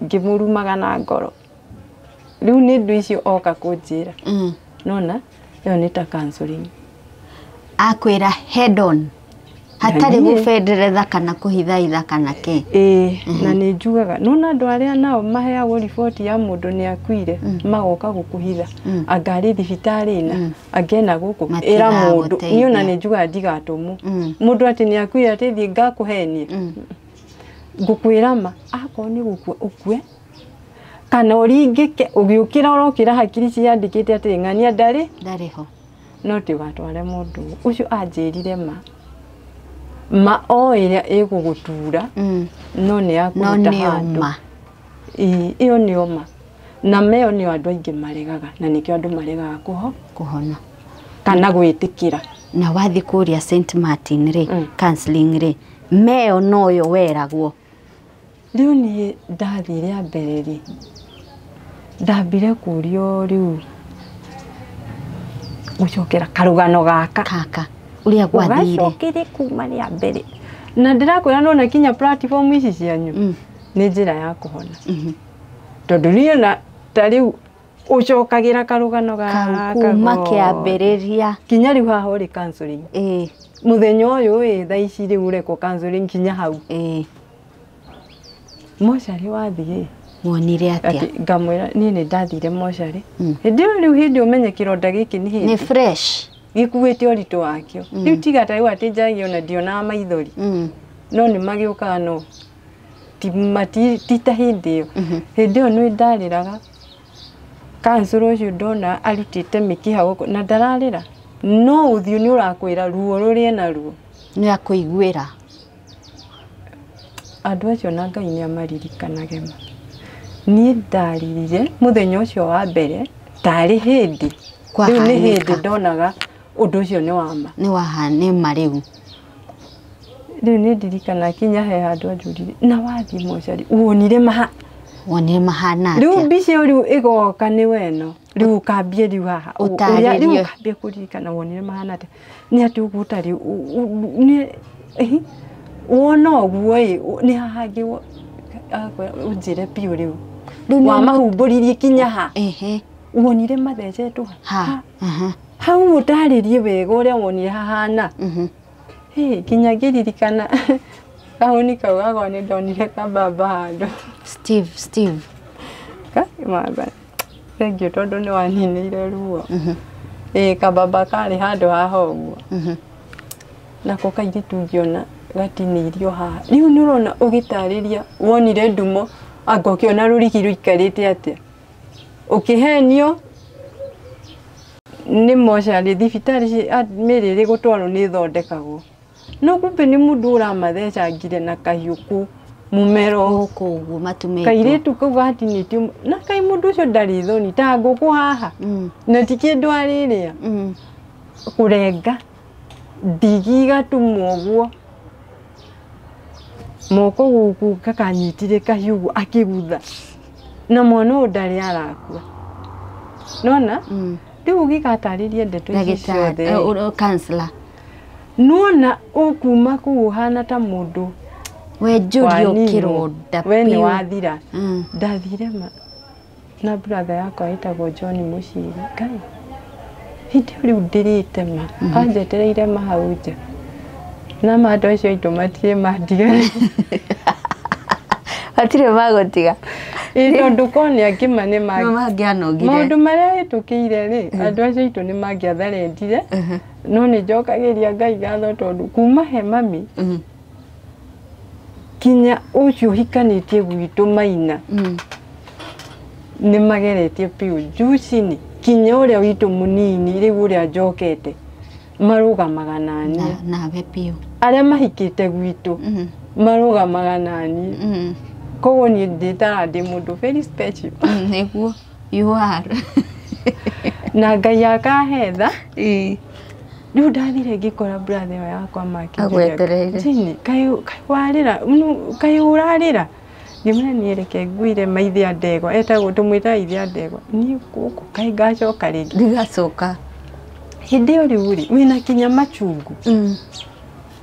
ngĩmũrumaga na ngoro. Rĩu nĩ ndũ icio oka kũnjĩra. Nona ĩyo nĩ ta counseling. Akwĩra head on. Hatarĩ gũbenderetha kana kũhithaitha kana kĩ. Ĩĩ, na nĩ njugaga nona andũ arĩa nao maheagwo riboti ya mũndũ nĩ akuire magoka gũkũhitha. Anga arĩ thibitarĩ na angena gũkũ ĩra mũndũ. Niĩ ona nĩ njugaga ndigatũmwo. Mũndũ atĩ nĩ akuire atĩ thiĩ ngakũhenie. Ngũkwĩra ma akorwo nĩ gũkua ũkue kana ũringĩke ũgĩũkĩra ũrokĩra hakiri ciandĩkĩte atĩ ng'ania ndarĩ ho. No tigatware mũndũ ũcio anjĩrire ma ma o ĩrĩa ĩgũgũtura no nĩ yakũruta handũ. Ĩyo nĩyo ma. Na meyo nĩyo andũ aingĩ maregaga na nĩkĩo andũ maregaga kũhona kana gwĩtĩkĩra. Na wathiĩ kũrĩa St Martin rĩ, counseling rĩ, meyo noyo weragwo. Rĩu niĩ ndathiĩ rĩa mbere rĩ, ndambire kũrio rĩu gũcokera karũgano gaka ũrĩa gwathire. Ũgacokere kuma rĩa mbere. Na ndĩrakwĩra nona kinya platform ici cianyu nĩ njĩra ya kũhona. Tondũ niĩ na ta rĩu ũcokagĩra karũgano gaka kuma kĩambĩrĩria kinya rĩu haha ũrĩ counseling. Mũthenya ũyũ ĩ thaa ici rĩu ũrekwo counseling kinya hau. Mocarĩ wathiĩ wonire atĩa? Ngamwĩra niĩ nĩ ndathire mocarĩ. Hĩndĩ ĩyo rĩu hĩndĩ ũmenye kĩronda gĩkĩ nĩ hĩndĩ. Nĩ fresh. Gĩkuĩte ũritũ wakĩo. Rĩu tiga ta rĩu atĩ njagia ona ndionaga maithori. No nĩ magĩũkaga no ti ta hĩndĩ ĩyo. Hĩndĩ ĩyo nĩ ndarĩraga. Kansũrũ ũcio ndona arutĩte mĩkiha gũkũ na ndararĩra. No ũthiũ nĩ ũrakwĩra ruo rũrĩa naruo. Nĩ akũiguĩra. Andũ acio na Ngai nĩ amaririkanage ma. Niĩ ndarĩrire mũthenya ũcio wa mbere tarĩ hĩndĩ. Rĩu nĩ hĩndĩ ndonaga ũndũ ũcio nĩ wa ma. Nĩ wa nĩ ma rĩu. Rĩu nĩ ndirikana kinya he handũ anjũririe na wathiĩ mocarĩ wonire maha. Wonire mahana atĩa? Rĩu mbica ĩyo rĩu ĩgoka nĩ weno. Rĩu ũkambie rĩu haha. Ũtarĩrie. Rĩu ũkambie kũririkana wonire mahana atĩa. Nĩ atĩ ũguo ũtarĩ wona ũguo ĩ nĩ haha hangĩ ũnjĩre biũ rĩu. Wamahumbũririe kinya ha. Wonire mathecetwo ha. Hau ũtarĩrie wega ũrĩa wonire hahana. Kinya ngĩririkana kahũni kau gakwa nĩ ndonire kababa handũ. Steve. Mwathani. Thank you tondũ nĩ waninĩire ruo. Kababa karĩ handũ haha ũguo. Nako kairĩtu ngĩona gatinĩirio haha. Rĩu nĩ ũrona ũgĩtarĩria wonire ndumo anga ũkĩona rũrigi rũikarĩte atĩa. Ũkĩhenio nĩ mocarĩ thibitarĩ mĩrĩ ĩrĩ gũtwarwo nĩ ĩthondekagwo. No kumbe nĩ mũndũ ũramathecangire na kahiũ kũ mũmero. Gũkũ ũguo matumĩtwo. Kairĩtu kau gatinĩtio na kaĩ mũndũ ũcio ndarĩ thoni ta ngũkũ haha. Na ti kĩndũ arĩrĩa. Kũrenga ndigi igatumwo ũguo. Moko gũkũ gakanyitire kahiũ ũguo akĩgutha. Na mwana ũyũ ndarĩ arakua. Nona? Rĩu ũgĩgatarĩria ndeto ici ciothe. Counselor. Nona ũkuma kũu ũhana ta mũndũ wenjũrio kĩronda we nĩ wathira. Ndathire ma na brother yakwa ĩtagwo John Mũciri. Ngai hĩndĩ ĩyo rĩu ndĩrĩte ma anjetereire ma hau nja. Na ma andũ acio aitũ matirĩ mandiga. Hatirĩ magũtiga. Tondũ korwo nĩ angĩ ma nĩ mangĩanogire. Maũndũ marĩa hĩtũkĩire rĩ, andũ acio aitũ nĩ mangĩatharendire. No nĩ njokagĩria Ngai ngatho tondũ kuma he mami kinya ũcio ũhikanĩtie gwitũ Maina nĩ mageretie biũ juu chini kinya ũrĩa witũ mũnini rĩu ũrĩa njokete marũgamaga naniĩ. Nawe biũ. Arĩa mahikĩte gwitũ marũgamaga naniĩ. Koguo niĩ ndĩtara ndĩ mũndũ very special. Nĩguo you are. Na Ngai akahe tha. Rĩu ndathire ngĩkora brother ĩyo yakwa makĩnjũria. Agwetereire. Jane, kaĩ warĩra, kaĩ ũrarĩra. Ngĩmwĩra niĩ reke nguire maithe a ndegwa, etagwo tũmwĩtaga ithe a ndegwa. Niĩ gũkũ kaĩ ngacoka rĩngĩ. Ndigacoka. Hĩndĩ ĩyo rĩu rĩ, wĩna kinya machungu.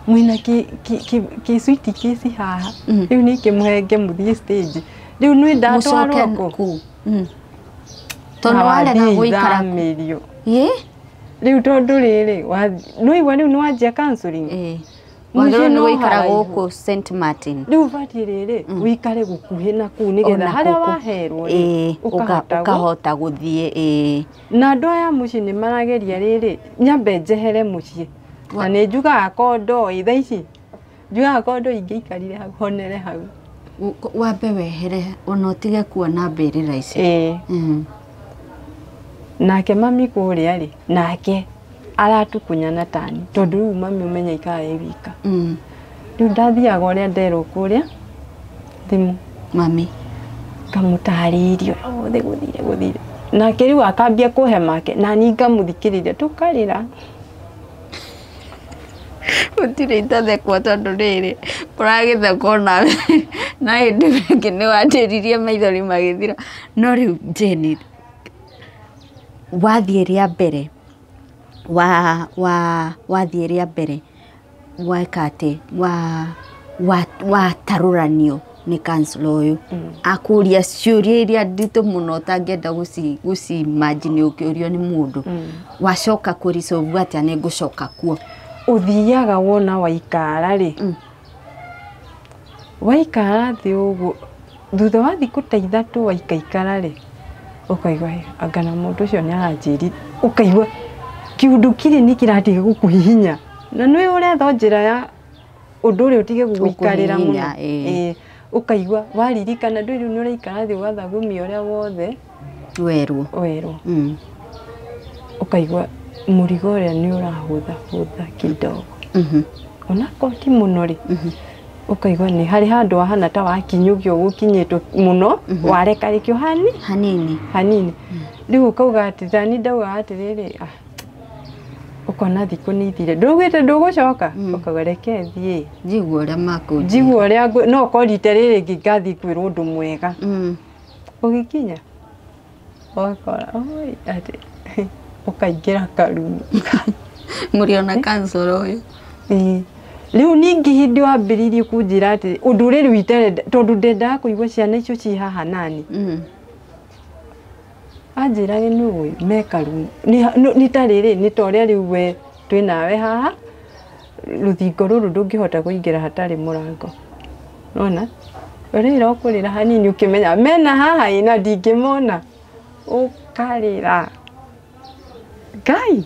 Mwina ki sweet kesi haha. Riu ni kimuhenge muthie stage. Riu nwi ndatwarwo ku. Tondu warega guikara ku. Ĩ? Riu tondu riri no igua riu ni wanjia counseling. Ĩ. Wagĩrĩirwo nĩ gũikara gũkũ St Martin. Riu batiĩ rĩrĩ wikare gũkuhĩ na kũu nĩgetha harĩa waherwo rĩ ũkahota gũthiĩ. Ĩ. Na andũ aya mũciĩ nĩ marageria rĩrĩ nyambe njehere mũciĩ. Na nĩ njugaga kondo thaa ici njugaga kondo ingĩikarire hau honere hau. Wambe wehere ona ũtige kuona mbĩrĩra ici. Ĩ. Nake mami kũrĩa rĩ nake aratukunyana tani tondu riu mami umenya ikara ĩ wika. Riu ndathiaga ũrĩa nderwo kũrĩa thimu mami ngamũtarĩria ũrĩa wothe gũthire nake riu akambia kũhe make na niĩ ngamũthikĩrĩria tũkarĩra. Gũtirĩ itathekwo tondũ rĩrĩ ũragĩthekwo nawe na hĩndĩ ĩngĩ nĩ wandĩririe maithori magĩthira. No rĩu Jane, wathiĩ rĩa mbere wathiĩ rĩa mbere weka atĩ watarũranio nĩ counselor ũyũ akũria ciũria iria nditũ mũno ũtangĩenda gũci-imagine ũkĩũrio nĩ mũndũ. Wacoka kũ-resolve atĩa nĩ ngũcoka kuo? Ũthiaga wona waikara rĩ waikara thĩ ũguo thutha wa thikũ ta ithatũ waikaikara rĩ ũkaigua anga na mũndũ ũcio nĩ aranjĩrire ũkaigua kiundu kiri nĩ kĩratiga gũkũhihinya na nĩ ũretha njĩra ya ũndũ ũrĩa ũtige gũgũikarĩra mũno. Ĩ ũkaigua waririkana ndũĩ rĩu nĩ ũraikara thĩ ũgathagumia ũrĩa wothe werwo. Ũkaigua mũrigo ũrĩa nĩ ũrahũthahũtha kidogo. Onakorwo ti mũno rĩ ũkaigua nĩ harĩ handũ wahana ta wakinyũkio gũkinyĩtwo mũno warekarekio hanini hanini. Rĩu ũkauga atĩ tani ndauga atĩrĩrĩ ũkona thikũ nĩ ithire ndũgĩte ndũgũcoka ũkauga reke thiĩ njigua ũrĩa makũnjĩra njigua ũrĩa no korwo rita rĩrĩ rĩngĩ ngathiĩ kwĩrwo ũndũ mwega. Ũgĩkinya ũgakora oi atĩ ũkaingĩra karumu mũrĩona counselor ũyũ. Rĩu ningĩ hĩndĩ wambĩrĩirie kũnjĩra atĩ ũndũ ũrĩa rĩu itarenda tondũ ndendaga kũigua ciana icio ci haha nani. Anjĩrage nĩ ũĩ me karumu nĩ ta rĩrĩ nĩ ta ũrĩa rĩu we twĩ nawe haha rũthingo rũrũ ndũngĩhota kũingĩra hatarĩ mũrango. Nona ũrĩra ũkũrĩra hanini ũkĩmenya mena haha ĩ na ndingĩmona ũkarĩra Ngai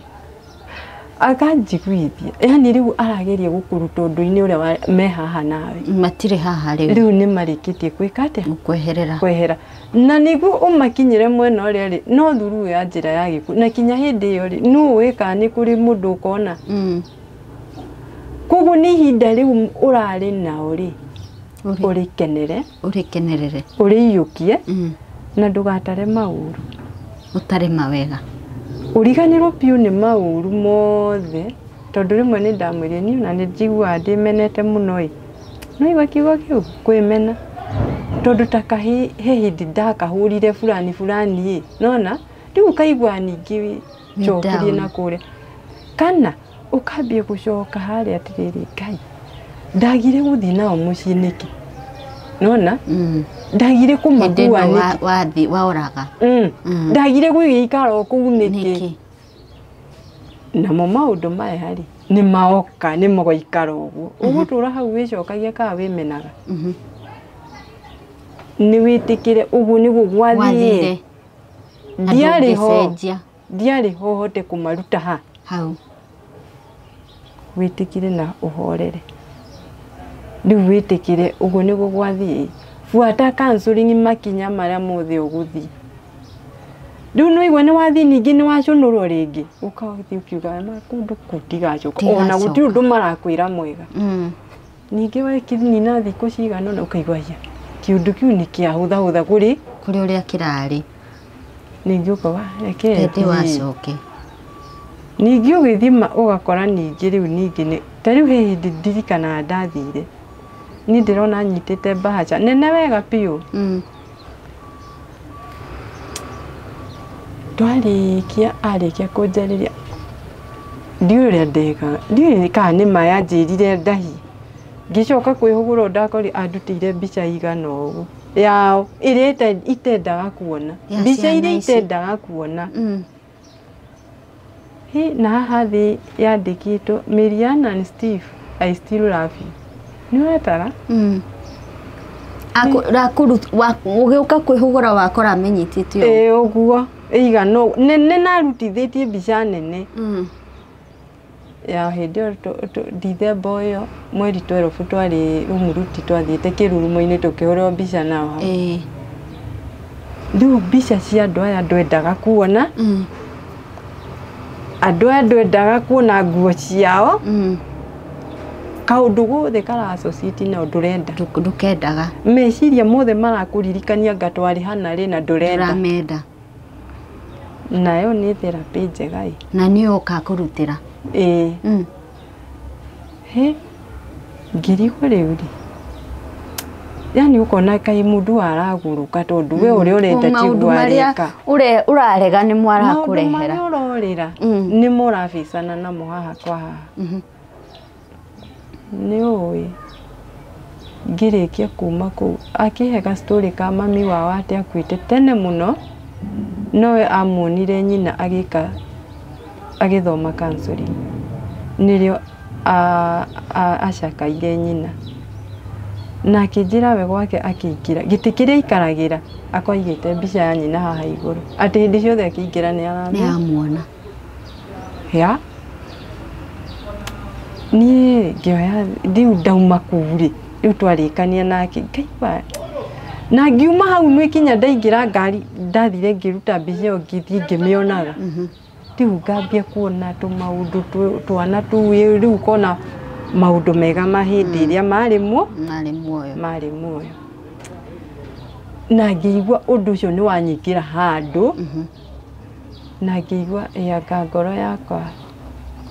akanjiguithia yani rĩu arageria gũkũruta ũndũ-inĩ ũrĩa me haha nawe matirĩ haha rĩu rĩu nĩ marĩkĩtie gwĩka atĩa kwehera kwehera na nĩguo ũmakinyĩre mwena ũrĩa rĩ no thuru ya njĩra ya gĩkuũ na kinya hĩndĩ ĩyo rĩ nũ ũĩ kana nĩ kũrĩ mũndũ ũkona. Koguo nĩ ihinda rĩu ũrarĩ nao rĩ ũrĩkenere ũrĩkenerere ũrĩiyũkie na ndũgatare maũru ũtare mawega ũriganĩrwo biũ nĩ maũru mothe tondũ rĩmwe nĩ ndamwĩrire niĩ ona nĩ njiguaga ndĩmenete mũno ĩ no igua kiugo kĩu kwĩmena tondũ ta kahĩ he hĩndĩ ndakahũrire fulani fulani ĩ nona rĩu ũkaigua ningĩ cokirie na kũrĩa kana ũkambia gũcoka harĩa atĩrĩrĩ Ngai ndagire gũthiĩ nao mũciĩ nĩkĩ nona ndagire kũmakua nĩkĩ wathi waoraga ndagire gũgĩikara o kũu nĩkĩ namo maũndũ maya rĩ nĩ maoka nĩ mũgaikara ũguo ũgũtũra hau wĩcokagia kana wĩmenaga nĩ wĩtĩkĩre ũguo nĩguo gwathire ndiarĩ ho hote kũmaruta ha hau wĩtĩkĩre na ũhorere rĩu wĩtĩkĩre ũguo nĩguo gwathiĩ buata counseling makinya marĩa mothe ũgũthiĩ rĩu nĩ waigua nĩ wathiĩ ningĩ nĩ wacũnũrwo rĩngĩ ũkathiĩ ũkiuga kũndũ kũu ndigacoka ona gũtirĩ ũndũ marakwĩra mwega. Ningĩ wakinina thikũ cigana ũna ũkaigua ya kĩũndũ kĩu nĩ kĩahũthahũtha kũrĩ ũrĩa kĩrarĩ ningĩ ũkauga reke hĩndĩ wacoke ningĩ ũgĩthima ũgakora ningĩ rĩu ningĩ ta rĩu he hĩndĩ ndirikanaga ndathire niĩ ndĩrona nyitĩte mbahaca nene wega biũ. Twarĩkia arĩkia kũnjarĩria Ndiũĩ ũrĩa ndekaga, ndiũĩ kana nĩ ma yanjĩrire ndahi. Ngĩcoka kwĩhũgũra ndakori andutĩire mbica igana ũguo yao ĩrĩa itendaga kuona, mbica iria itendaga kuona. Hi, na haha thĩ yandĩkĩtwo Marianne and Steve, I still love you. Nĩ ũratara? Ũgĩũka kwĩhũgũra wakora amenyitĩte ũguo. Ĩĩ ũguo ĩigana ũguo nene narutithĩtie mbica nene. Ya hĩndĩ ĩyo Dithemba ĩyo mweri 12 twarĩ Rumuruti twathiĩte kĩrurumo-inĩ tũkĩhũrwo mbica nao hau. Rĩu mbica cia andũ aya ndwendaga kuona. Andũ aya ndwendaga kuona nguo ciao. Kaũndũ gothe kara associate nao ndũrenda. Ndũkendaga. Meciria mothe marakũririkania anga twarĩ hana rĩ na ndũrenda. Ndũramenda. Nayo nĩ therapy njega ĩ. Na nĩyo ũkakũrutĩra. Ĩĩ. Hĩ, ngĩrigwo rĩu rĩ, yani ũkona kaĩ mũndũ aragũrũka tondũ we ũrĩa ũrenda tiguo areka. Maũndũ marĩa ũrarega nĩmo arakũrehera. Maũndũ marĩa ũrorĩra nĩmo ũrabicana namo haha kwa haha. Nĩ ũĩ ngĩrĩkia kuma kũu akĩhe ga story ka mami wao atĩ akuĩte tene mũno, nowe amuonire nyina agĩka agĩthoma counseling nĩrĩo acakaire nyina. Na akĩnjĩra we gwake akĩingĩra gĩtĩ kĩrĩa aikaragĩra akorwo aigĩte mbica ya nyina haha igũrũ atĩ hĩndĩ ciothe akĩingĩra nĩ aramwona. Ya niĩ ngĩoya rĩu ndauma kũu rĩ, rĩu twarĩkania nake ngaigua na ngiuma hau nĩ kinya ndaingĩra ngari ndathire ngĩruta mbica ĩyo ngĩthiĩ ngĩmĩonaga. Rĩu ngambia kuona tũmaũndũ twana tũu rĩu ũkona maũndũ mega ma hĩndĩ ĩrĩa marĩ muoyo. Marĩ muoyo. Na ngĩigua ũndũ ũcio nĩ wanyingĩra handũ. Na ngĩigua anga ngoro yakwa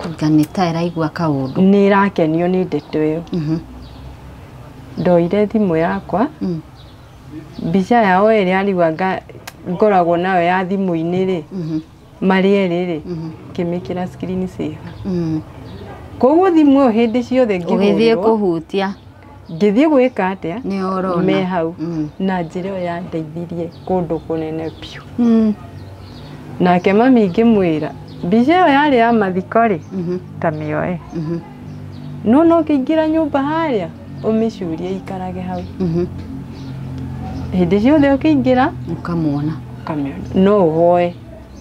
anga nĩ ta ĩraigua kaũndũ. Nĩ ĩrakenio nĩ ndeto ĩyo. Ndoire thimũ yakwa, mbica yao ĩrĩa rĩu anga ngoragwo nayo ya thimũ-inĩ rĩ, marĩ erĩ rĩ, ngĩmĩkĩra screen saver. Koguo thimũ ĩyo hĩndĩ ciothe ngĩhũrĩrwo, ũgĩthiĩ kũhutia, ngĩthiĩ gwĩka atĩa, nĩ ũrona me hau. Na njĩra ĩyo yandeithirie kũndũ kũnene biũ. Nake mami ngĩmwĩra mbica ĩyo yarĩ ya mathiko rĩ, ta mĩoe. No no ũkĩingĩra nyũmba harĩa ũmĩcurie ikarage hau. Hĩndĩ ciothe ũkĩingĩra ũkamwona. Ũkamĩona. No ũhoe,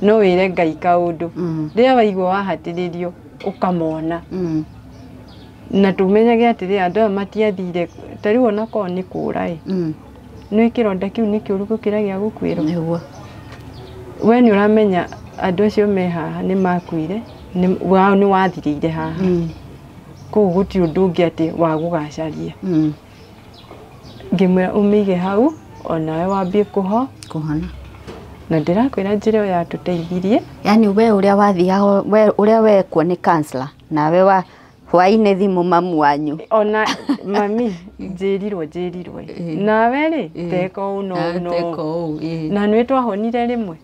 no wĩre Ngai kaũndũ. Rĩrĩa waigua wahatĩrĩrio ũkamona. Na tũmenyage atĩrĩ andũ aya matiathire ta rĩu ona korwo nĩ kũra ĩ. Nĩ kĩronda kĩu nĩ kĩũru gũkĩra gĩa gũkuĩrwo. Nĩguo. We nĩ ũramenya andũ acio me haha nĩ makuire, wao nĩ wathirĩire haha. Koguo gũtirĩ ũndũ ũngĩ atĩ wa gũgacaria. Ngĩmwĩra ũmĩige hau onawe wambie kũhona. Na ndĩrakwĩra njĩra ĩyo yatũteithirie. Yani we ũrĩa wathiaga, we ũrĩa wekwo nĩ counselor, nawe wa hwainĩ thimũ mamu wanyu. Ona mami njĩrirwo. Nawe rĩ teka ũũ na ũũ na ũũ. Na nĩ twahonire rĩmwe.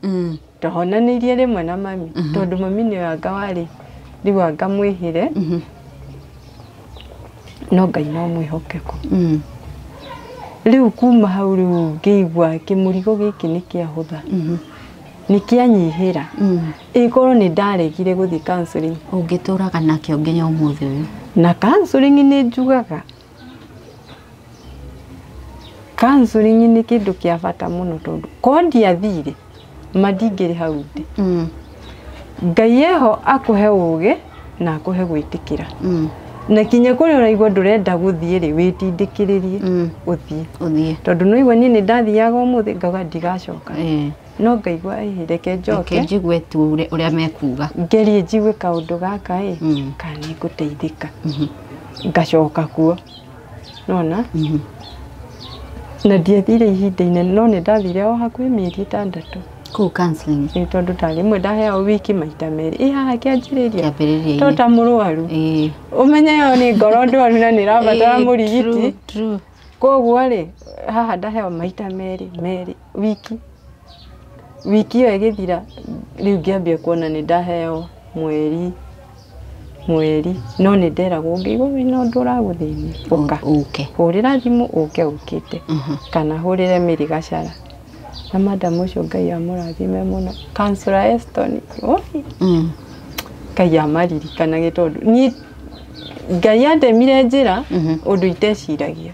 Twahonanĩirie rĩmwe na mami tondũ mami nĩwe anga warĩ rĩu anga mwĩhĩre. No Ngai no mwĩhokeku. Rĩu kuma hau rĩu ngĩigua kĩmũrigo gĩkĩ nĩ kĩahũtha. Nĩ kĩanyihĩra. Ĩkorwo nĩ ndaregire gũthiĩ counseling. Ũngĩtũraga nakĩo nginya ũmũthĩ ũyũ. Na counseling nĩ njugaga. Counseling nĩ kĩndũ kĩa bata mũno tondũ korwo ndiathire ma ndingĩrĩ hau ndĩ. Ngai eho akũhe ũgĩ na akũhe gwĩtĩkĩra. Na kinya kũrĩa ũraigua ndũrenda gũthiĩ rĩ, wĩtindĩkĩrĩrie ũthiĩ. Tondũ nĩ ũraigua niĩ nĩ ndathiaga ũmũthĩ ngauga ndigacoka. No ngaigua reke njoke. Reke njigue tu ũrĩa mekuga. Ngerie njigue kaũndũ gaka ĩ, kana nĩ ngũteithĩka. Ngacoka kuo. Nĩwona? Na ndiathire ihinda inene no nĩ ndathire o hakuhĩ mĩeri 6. Kũu counseling. Ĩ tondũ ta rĩmwe ndaheagwo wiki maita merĩ. Ĩ haha kĩanjĩrĩria. Kĩambĩrĩria-inĩ. To ta mũrwaru. Ũmenye ĩyo nĩ ngoro ndwaru na nĩ ĩrabatara mũrigiti. Koguo rĩ, haha ndaheo maita merĩ wiki. Wiki ĩyo ĩgĩthira rĩu ngĩambia kuona nĩ ndaheo mweri Mweri no nĩ nderagwo ũngĩigua wĩna ũndũ ũragũthĩnia ũka Ũke. Hũrĩra thimũ ũke ũkĩte kana hũrĩre Mary Gacara na madam ũcio Ngai amũrathime mũno, Councillor Eston oi. Ngai amaririkanage tondũ niĩ Ngai andemire njĩra ũndũ iteciragia.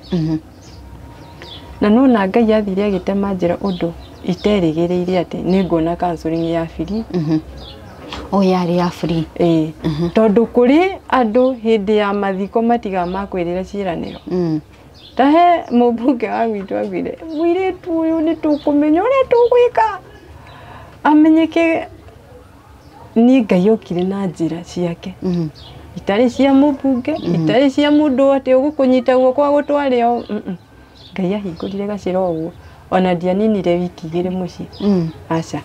Na nona Ngai athire agĩtema njĩra ũndũ iterĩgĩrĩire atĩ nĩ nguona counseling ya free. O yarĩ ya free? Ĩĩ, tondũ kũrĩ andũ hĩndĩ ya mathiko matigaga makwĩrĩra ciĩranĩro. Ta he mũmbunge wa gwitũ augire mũirĩtu ũyũ nĩ tũkũmenya ũrĩa tũgwĩka amenyeke. Niĩ Ngai okire na njĩra ciake itarĩ cia mũmbunge, itarĩ cia mũndũ atĩ ũgũkũnyita guoko agũtware o. Ngai ahingũrire gacĩra ũguo ona ndianinire wiki 2 mũciĩ. Aca,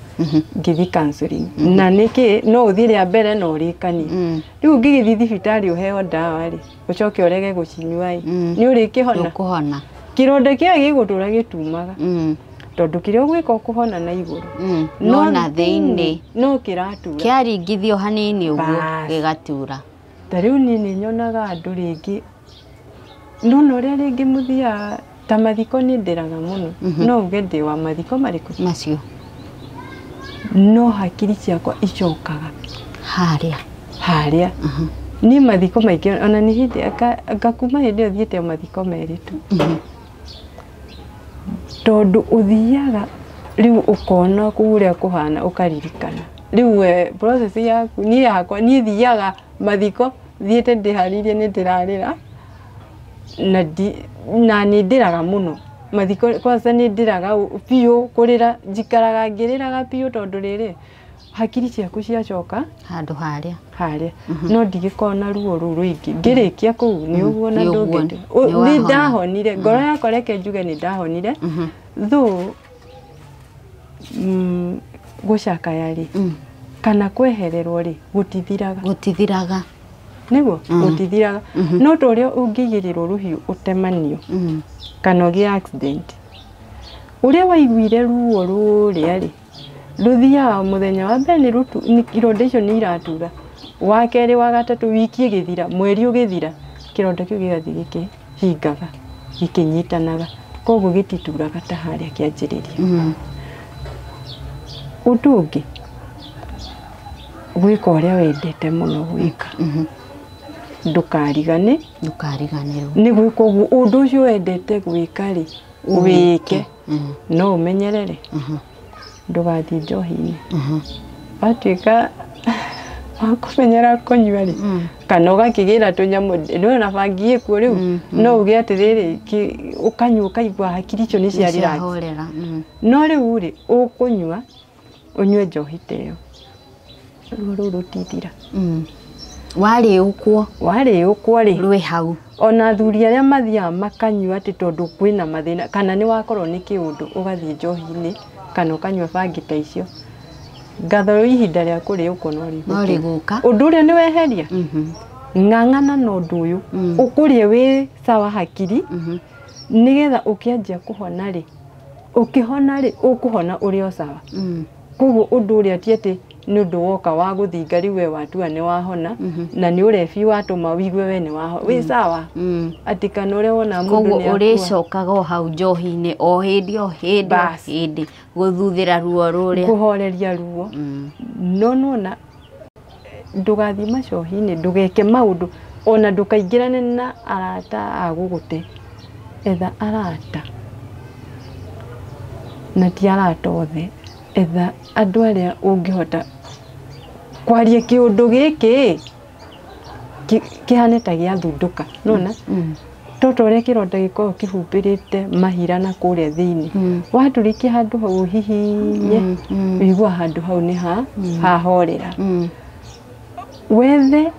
ngĩthiĩ counseling na nĩkĩ no ũthiĩ rĩa mbere na ũrĩkanie. Rĩu ũngĩgĩthiĩ thibitarĩ ũheo ndawa rĩ, ũcoke ũrege gũcinyua ĩ, nĩ ũrĩkĩhona? Ndũkũhona. Kĩronda kĩrĩa gĩgũtũra gĩtumaga tondũ kĩrĩa ũgwĩka ũkũhona na igũrũ. No na thĩinĩ no kĩratura. Kĩaringithio hanini ũguo Bas. gĩgatura. Ta rĩu niĩ nĩ nyonaga andũ rĩngĩ nona ũrĩa rĩngĩ mũthiaga ta mathiko nĩ ndĩraga mũno. No uge ndĩ wa mathiko marĩkũ? Macio. No hakiri ciakwa icokaga harĩa. Harĩa niĩ mathiko maingĩ ona nĩ hĩndĩ ngakuma hĩndĩ ĩyo thiĩte o mathiko merĩ tu tondũ ũthiaga rĩu ũkona kũu ũrĩa kũhana ũkaririkana rĩu we process yaku. Niĩ yakwa niĩ thiaga mathiko thiĩte ndĩharĩirie nĩ ndĩrarĩra na na nĩ ndĩraga mũno mathiko kwanza nĩ ndĩraga biũ kũrĩra njikaraga ngĩrĩraga biũ tondũ rĩrĩ hakiri ciaku ciacoka handũ harĩa. Harĩa no ndigĩkorwo na ruo rũu rũingĩ ngĩrĩkia kũu nĩ ũguo na Nĩ ũguo, ndũngĩte nĩ nĩ wahona. Ndahonire ngoro yakwa reke njuge nĩ ndahonire though gũcakaya rĩ kana kwehererwo rĩ gũtithiraga. Gũtithiraga. Nĩguo gũtithiraga no ta ũrĩa ũngĩigĩrĩrwo rũhiũ ũtemanio kana ũgĩe accident ũrĩa waiguire ruo rũrĩa rĩ rũthiaga mũthenya wa mbere nĩ ironda icio nĩ iratura, wa kerĩ, wa gatatũ, wiki ĩgĩthira, mweri ũgĩthira, kĩronda kĩu gĩgathiĩ gĩkĩhingaga gĩkĩnyitanaga koguo gĩtituraga ta harĩa kĩanjĩrĩria. Ũndũ ũngĩ gwĩka ũrĩa wendete mũno gwĩka ndũkarigane. Ndũkariganĩrwo. Nĩ gwĩka ũguo ũndũ ũcio wendete gwĩka rĩ wĩke no ũmenyerere ndũgathiĩ njohi-inĩ watuĩka wa kũmenyera kũnyua rĩ kana ũgakĩgĩra tũnyamũ nĩwona bangi ĩkuo rĩu no uge atĩrĩrĩ ũkanyua ũkaigua hakiri icio nĩ cia relax. Nĩciahorera. No rĩu rĩ ũkũnyua ũnyue njohi ta ĩyo ruo rũu rũtithira. Warĩũkwo. Warĩũkwo rĩ rwĩ hau. Ona athuri arĩa mathiaga makanyua atĩ tondũ kwĩna mathĩna kana nĩ wakorwo nĩ kĩũndũ ũgathiĩ njohi-inĩ kana ũkanyua bangi ta icio ngatho ihinda rĩa kũrĩũkwo no No rĩgũka. Rĩgũka. Ũndũ ũrĩa nĩ weheria ng'ang'ana na ũndũ ũyũ ũkũrie wĩ sawa hakiri nĩgetha ũkĩanjia kũhona rĩ ũkĩhona rĩ ũkũhona ũrĩ o sawa. Koguo ũndũ ũrĩa ti atĩ nĩ ũndũ woka wa gũthinga rĩu we watua nĩ wahona na nĩ ũrebi watũma wigue we nĩ wahona wĩ sawa atĩ kana ũrĩa wona mũndũ Koguo nĩ akua. ũrĩcokaga o hau njohi-inĩ o hĩndĩ o hĩndĩ o Bas. hĩndĩ gũthuthĩra ruo rũrĩa. Kũhoreria ruo no nona ndũgathiĩ macohi-inĩ ndũgeke maũndũ ona ndũkaingĩrane na arata a gũgũte etha arata na ti arata othe etha andũ arĩa ũngĩhota kwaria kĩũndũ gĩkĩ kĩhane ta gĩathundũka nona toto ũrĩa kĩronda gĩkoragwo kĩhumbĩrĩte mahira na kũrĩa thĩinĩ watũrĩkia handũ hau ũhihinye wĩigua handũ hau nĩ ha hahorera. Wethe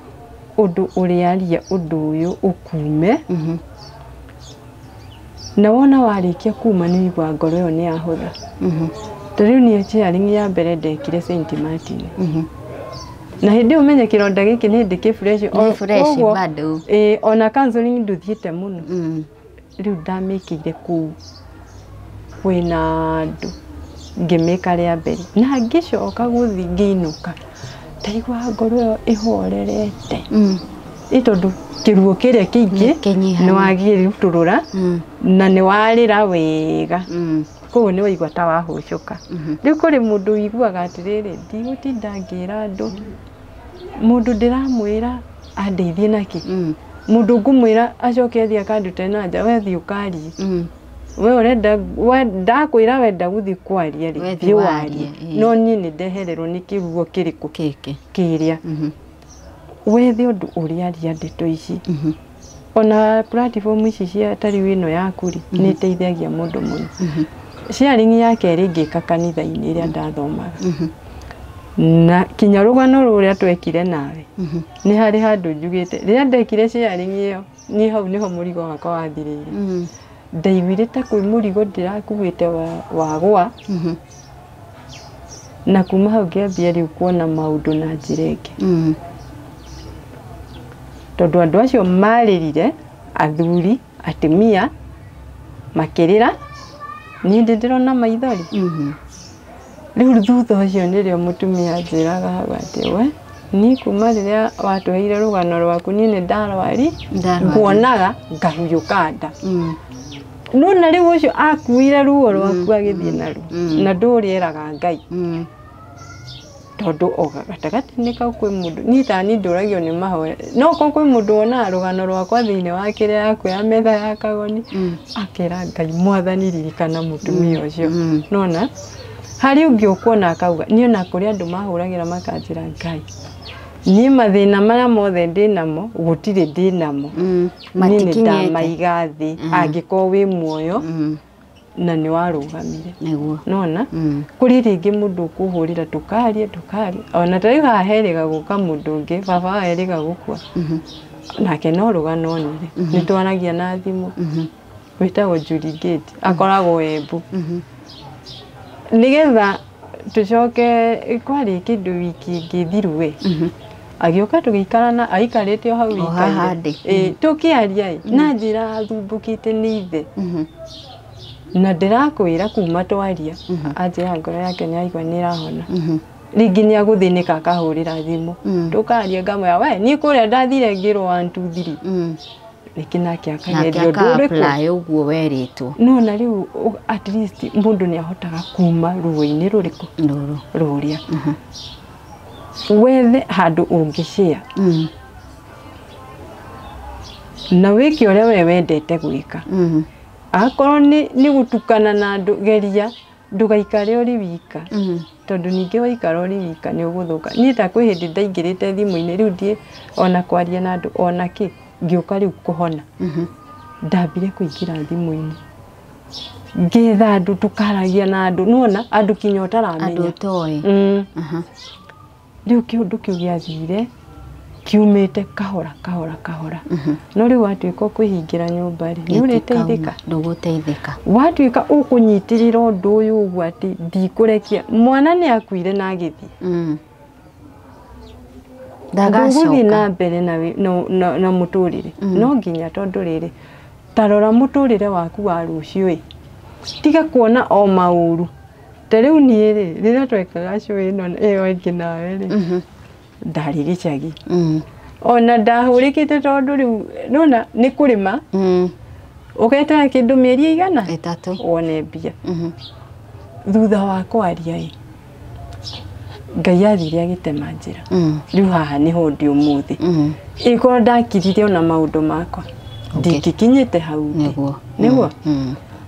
ũndũ ũrĩaria ũndũ ũyũ ũkume na wona warĩkia kuma nĩ ũiguaga ngoro ĩyo nĩ yahũtha. Ta rĩu niĩ sharing ya mbere ndekire St Martin na hĩndĩ ĩyo ũmenye kĩronda gĩkĩ nĩ hĩndĩ kĩ fresh. Nĩ fresh Koguo, bado. Ĩĩ, ona counseling ndũthiĩte mũno rĩu ndamĩkĩire kũu kwĩna andũ ngĩmĩka rĩa mbere na ngĩcoka gũthiĩ ngĩinũka. Ndaigua ngoro ĩyo ĩhorerete. Ĩ tondũ kĩruo kĩrĩa kĩingĩ nĩ wagĩrutũrũra na nĩ warĩra wega. Koguo nĩ waigua ta wahũcũka. Rĩu kũrĩ mũndũ ũiguaga atĩrĩrĩ, ndigũtinda ngĩra andũ, mũndũ ndĩramwĩra andeithie nakĩ, mũndũ ngũmwĩra acoke athiĩ akandute na nja, we thiĩ ũkarie. We ũrenda ndakwĩra wenda gũthiĩ kwaria rĩ, thiĩ warie. No niĩ nĩ ndehererwo nĩ kĩruo kĩrĩkũ kĩrĩa. Wethe ũndũ ũrĩaria ndeto ici. Ona platform ici cia ta rĩu ĩno yaku rĩ, nĩ ĩteithagia mũndũ mũno. Sharing ya kerĩ ngĩka kanitha-inĩ ĩrĩa ndathomaga. Na kinya rũgano rũrĩa twekire nawe, nĩ harĩ handũ njugĩte, rĩrĩa ndekire sharing ĩyo, niĩ hau nĩho mũrigo wakwa wathirĩire. Ndaiguire ta kwĩ mũrigo ndĩrakuĩte wagwa, na kuma hau ngĩambia rĩu kuona maũndũ na njĩra ĩngĩ. Tondũ andũ acio marĩrire, athuri, atumia, makĩrĩra, niĩ ndĩrona maithori. Rĩu thutha ũcio nĩrĩo mũtumia anjĩraga hau atĩ we, niĩ kuma rĩrĩa watũheire rũgano rwaku niĩ nĩ ndarwari, nguonaga ngahuyũka nda. No na rĩu ũcio akuire ruo rwaku agĩthiĩ naruo, na ndũrĩeraga Ngai. Tondũ o gatagatĩ-inĩ kau kwĩ mũndũ, niĩ ta niĩ ndũragio nĩ mahoya, no korwo kwĩ mũndũ wonaga rũgano rwakwa thĩinĩ wa kĩrĩa yaku ya metha ya Kagoni, akera Ngai mwathani ririkana mũtumia ũcio. Nona harĩ ũngĩ ũkuona akauga, niĩ ona kũrĩ andũ mahũragĩra makanjĩra Ngai, niĩ mathĩna marĩa mothe ndĩnamo, gũtirĩ ndĩnamo. Niĩ nĩ ndamaiga thĩ, angĩkorwo wĩ muoyo, na nĩ warũgamire. Nona kũrĩ rĩngĩ mũndũ ũkũhũrĩra tũkarie tũkarie, ona ta rĩu haha herĩga gũka mũndũ ũngĩ, baba wao erĩga gũkua, nake no rũgano onire, nĩ twaragia na thimũ, wĩtagwo Julie Gate, akoragwo Embu. Nĩgetha tũcoke kwarĩ kĩndũ wiki ĩngĩ thiru ĩ, agĩũka tũgĩikara na aikarĩte o hau ikaire, tũkĩaria ĩ, na njĩra athumbũkĩte nĩ ithe. Na ndĩrakwĩra kuma twaria, anjĩra ngoro yake nĩ aigua nĩ ĩrahona. Rĩngĩ nĩ agũthĩnĩka akahũrĩra thimũ, tũkaria ngamwĩra we niĩ kũrĩa ndathire ngĩrwo 1 2 3. Rĩngĩ nake akageria ũndũ ũrĩkũ ũguo werĩtwo. No na rĩu at least mũndũ nĩ ahotaga kuma ruo-inĩ rũrĩkũ rũrĩa. Wethe handũ ũngĩshare. Na wĩke ũrĩa we wendete gwĩka. Akorwo nĩ gũtukana na andũ, geria ndũgaikare ũrĩ wika. Tondũ ningĩ waikara ũrĩ wika nĩ ũgũthũka. Niĩ ta kwĩ hĩndĩ ndaingĩrĩte thimũ-inĩ rĩu ndiĩ ona kwaria na andũ ona kĩ, ngĩũka rĩu kũhona. Ndambire kũingĩra thimũ-inĩ, ngetha andũ tũkaragia na andũ, nĩwona andũ kinya ũtaramenya. Andũ ũtoĩ. Rĩu kĩũndũ kĩu gĩathire kiumĩte kahora kahora kahora. No rĩu watuĩka ũkwĩhingĩra nyũmba rĩ, nĩ ũrĩteithĩka? Ndũgũteithĩka. Watuĩka ũkũnyitĩrĩra ũndũ ũyũ ũguo atĩ ndikũrekia, mwana nĩ akuire na agĩthiĩ. Ndagũthiĩ na mbere na mũtũrĩre. No nginya tondũ rĩrĩ, ta rora mũtũrĩre waku wa rũciũ ĩ, tiga kuona o maũru. Ta rĩu niĩ rĩ, rĩrĩa twekaga show ĩno ĩyo ĩngĩ nawe rĩ, ndarĩ gĩcagi. Ona ndahũrĩkĩte tondũ rĩu nĩwona nĩ kũrĩma, ũgetera kĩndũ mĩeri ĩigana? 3. Wone mbia. Thutha wa kwaria ĩ, Ngai athire agĩtema njĩra. Rĩu haha nĩho ndĩ ũmũthĩ. Ĩkorwo ndakirire ona maũndũ makwa, ndingĩkinyĩte hau ndĩ. Nĩguo?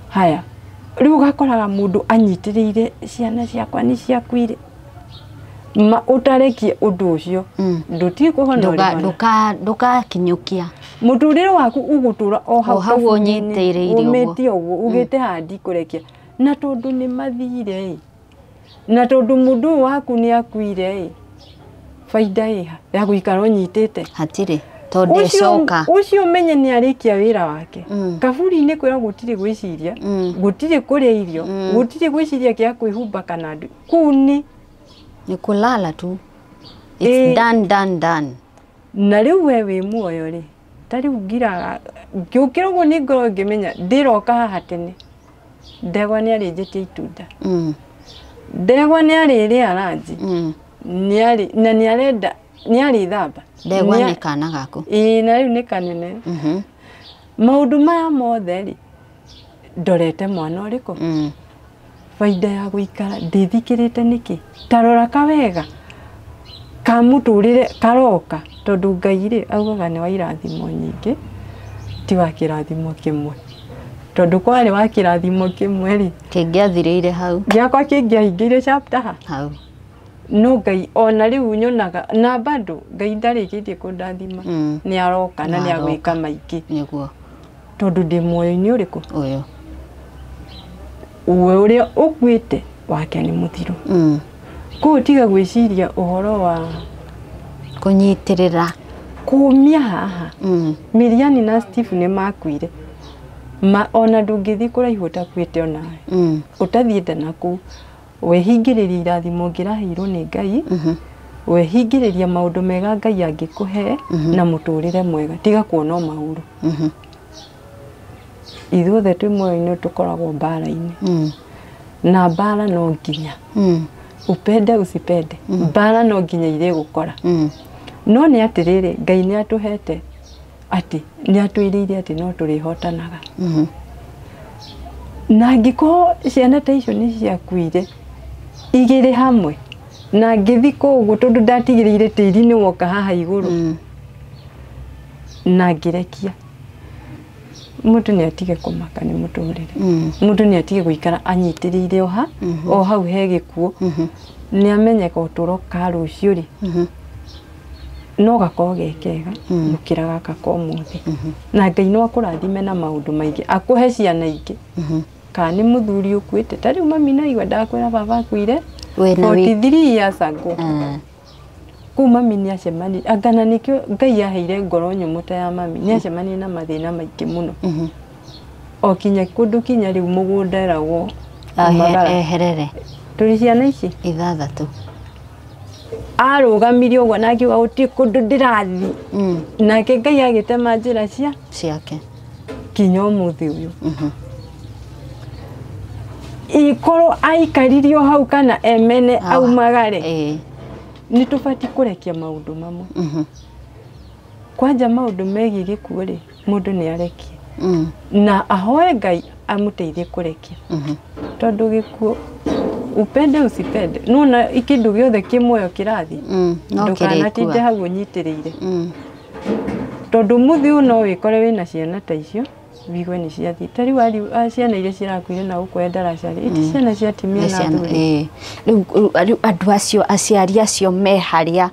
Haya, rĩu ũgakoraga mũndũ anyitĩrĩire ciana ciakwa nĩ ciakuire, ma ũtarekie ũndũ ũcio, ndũtige kũhona ũrĩhona. Ndũkakinyũkia. Mũtũrĩre waku ũgũtũra o hau hau ũnyitĩrĩire ũguo. Ũmĩte ũguo, ugĩte haha ndikũrekia. Na tondũ nĩ mathire ĩ, na tondũ mũndũ ũyũ waku nĩ akuire ĩ, baida ĩha ya gũikara ũnyitĩte? Hatirĩ, tondũ ndecoka. Ũcio ũmenye nĩ arĩkia wĩra wake. Kaburi-inĩ kwĩrwo gũtirĩ gwĩciria, gũtirĩ kũrĩa irio, gũtirĩ gwĩciria kĩa kwĩhumba kana ndũ. Kũu nĩ Ni kulala tu. It's done, done, done. Na rĩu we wĩ muoyo rĩ, ta rĩu ngiraga, ngĩũkĩra ũguo nĩ ngorwo ngĩmenya ndĩroka haha tene, ndegwa nĩ arĩnjĩtie itunda. Ndegwa nĩ arĩrĩa ranji. Nĩarĩ na nĩarenda nĩarĩthamba. Ndegwa nĩ kana gaku. Ĩĩ na rĩu nĩ kanene. Maũndũ maya mothe rĩ ndorete mwana ũrĩkũ? Baida ya gũikara ndĩthikĩrĩte nĩkĩ? Ta rora kawega ka mũtũrĩre karoka tondũ Ngai rĩ augaga nĩ wa irathimo nyingĩ ti wa kĩrathimo kĩmwe. Tondũ kwarĩ wa kĩrathimo kĩmwe rĩ Kĩngĩathirĩire hau. Gĩakwa kĩngĩahingĩire chapter ha Hau. No Ngai ona rĩu nyonaga na bado Ngai ndarĩkĩtie kũndathima. Nĩ aroka na nĩ agwĩka maingĩ. Nĩguo. Tondũ ndĩ muoyo-inĩ ũrĩkũ? Ũyũ. We ũrĩa ũkuĩte wake nĩ mũthiru. Koguo tiga gwĩciria ũhoro wa Kũnyitĩrĩra. Kũmia haha. Miriani na Steve nĩ makuire. Ma ona ndũngĩthiĩ kũraihu ũtakuĩte onawe. Ũtathiĩte nakũu. Wehingĩrĩria irathimo ũngĩraheirwo nĩ Ngai. Wehingĩrĩria maũndũ mega Ngai angĩkũhe na mũtũrĩre mwega. Tiga kuona o maũru. Ithuothe twĩ muoyo-inĩ tũkoragwo mbara-inĩ. Na mbara no nginya. Upende usipende. Mbara no nginya irĩgũkora. No nĩ atĩrĩrĩ, Ngai nĩ atũhete atĩ nĩ atwĩrĩire atĩ no tũrĩhotanaga. Na angĩkorwo ciana ta icio nĩ ciakuire igĩrĩ hamwe na ngĩthiĩ kũu ũguo tondũ ndatigĩrĩire tĩri nĩ woka haha igũrũ na ngĩrekia. Mũndũ nĩ atige kũmaka nĩ mũtũrĩre. Mũndũ nĩ atige gũikara anyitĩrĩire o ha o hau he gĩkuũ. Nĩ amenye gotũro ka rũciũ rĩ no gakorwo ge kega gũkĩra gaka ka ũmũthĩ. Na Ngai no akũrathime na maũndũ maingĩ akũhe ciana ingĩ. Kana nĩ mũthuri ũkuĩte ta rĩu mami no igua ndakwĩra baba akuire 43 years ago. Kũu mami nĩ acemanirie anga na nĩkĩo Ngai aheire ngoro nyũmũ ta ya mami nĩ acemanirie na mathĩna maingĩ mũno. O kinya kũndũ kinya rĩu mũgũnda eragwo umagara. Eherere. Tũrĩ ciana ici? 6. Arũgamirie ũguo na akiuga gũtirĩ kũndũ ndĩrathiĩ. Nake Ngai agĩtema njĩra cia ciake kinya ũmũthĩ ũyũ. Ikorwo aikarire o hau kana emene aumagare. Nĩ tũbatiĩ kũrekia maũndũ mamwe. Kwanja maũndũ megiĩ gĩkuũ rĩ, mũndũ nĩ arekie. Na ahoe Ngai amũteithie kũrekia. Tondũ gĩkuũ upende usipende nona kĩndũ gĩothe kĩ muoyo kĩrathiĩ. No ndũkanatinde kĩrĩkua. hau ũnyitĩrĩire. Tondũ mũthĩ ũyũ no wĩkore wĩna ciana ta icio wigue nĩ ciathiĩ. Ta rĩu ciana iria cirakuire na gũkũ Endarasha rĩ, iti ciana cia atumia na athuri. Rĩu andũ acio aciari acio me harĩa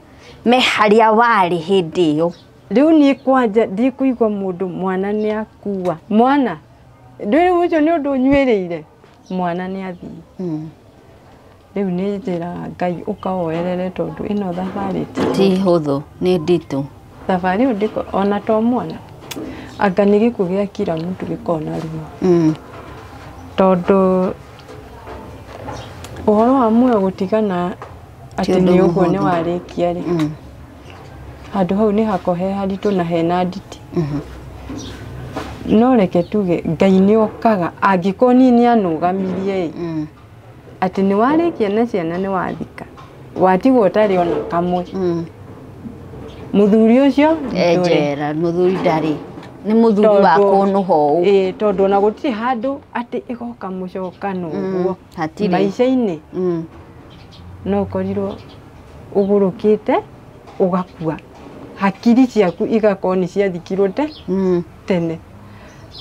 warĩ hĩndĩ ĩyo. Rĩu niĩ kwanja ndikũigua mũndũ mwana nĩ akua. Mwana rĩu ũcio nĩ ũndũ ũnyuĩrĩire. Mwana nĩ athiĩ. Rĩu nĩ njĩraga Ngai ũkawoerere tondũ ĩno thabarĩ ti hũthũ, nĩ nditũ. Thabarĩ ĩyo ndĩko ona to mwana. Anga nĩ gĩkuũ gĩa kila mtu gĩkoragwo na ruo. Tondũ ũhoro wa muoyo gũtigana atĩ nĩ ũguo nĩ warĩkia rĩ. Handũ hau nĩ hakoragwo he haritũ na hena nditi. No reke tuge Ngai nĩ okaga angĩkorwo niĩ nĩ anũgamirie ĩ. Atĩ nĩ warĩkia na ciana nĩ wathika. Watigwo ũtarĩ ona kamwe. Mũthuri ũcio Enjera, mũthuri ndarĩ. Nĩ mũthuri wa kũnũha ũũ. Ĩĩ tondũ ona gũtirĩ handũ atĩ ĩgoka mũcokano ũguo. Hatirĩ. Maica-inĩ. No ũkorirwo ũgũrũkĩte ũgakua. Hakiri ciaku igakorwo nĩ ciathikirwo tene.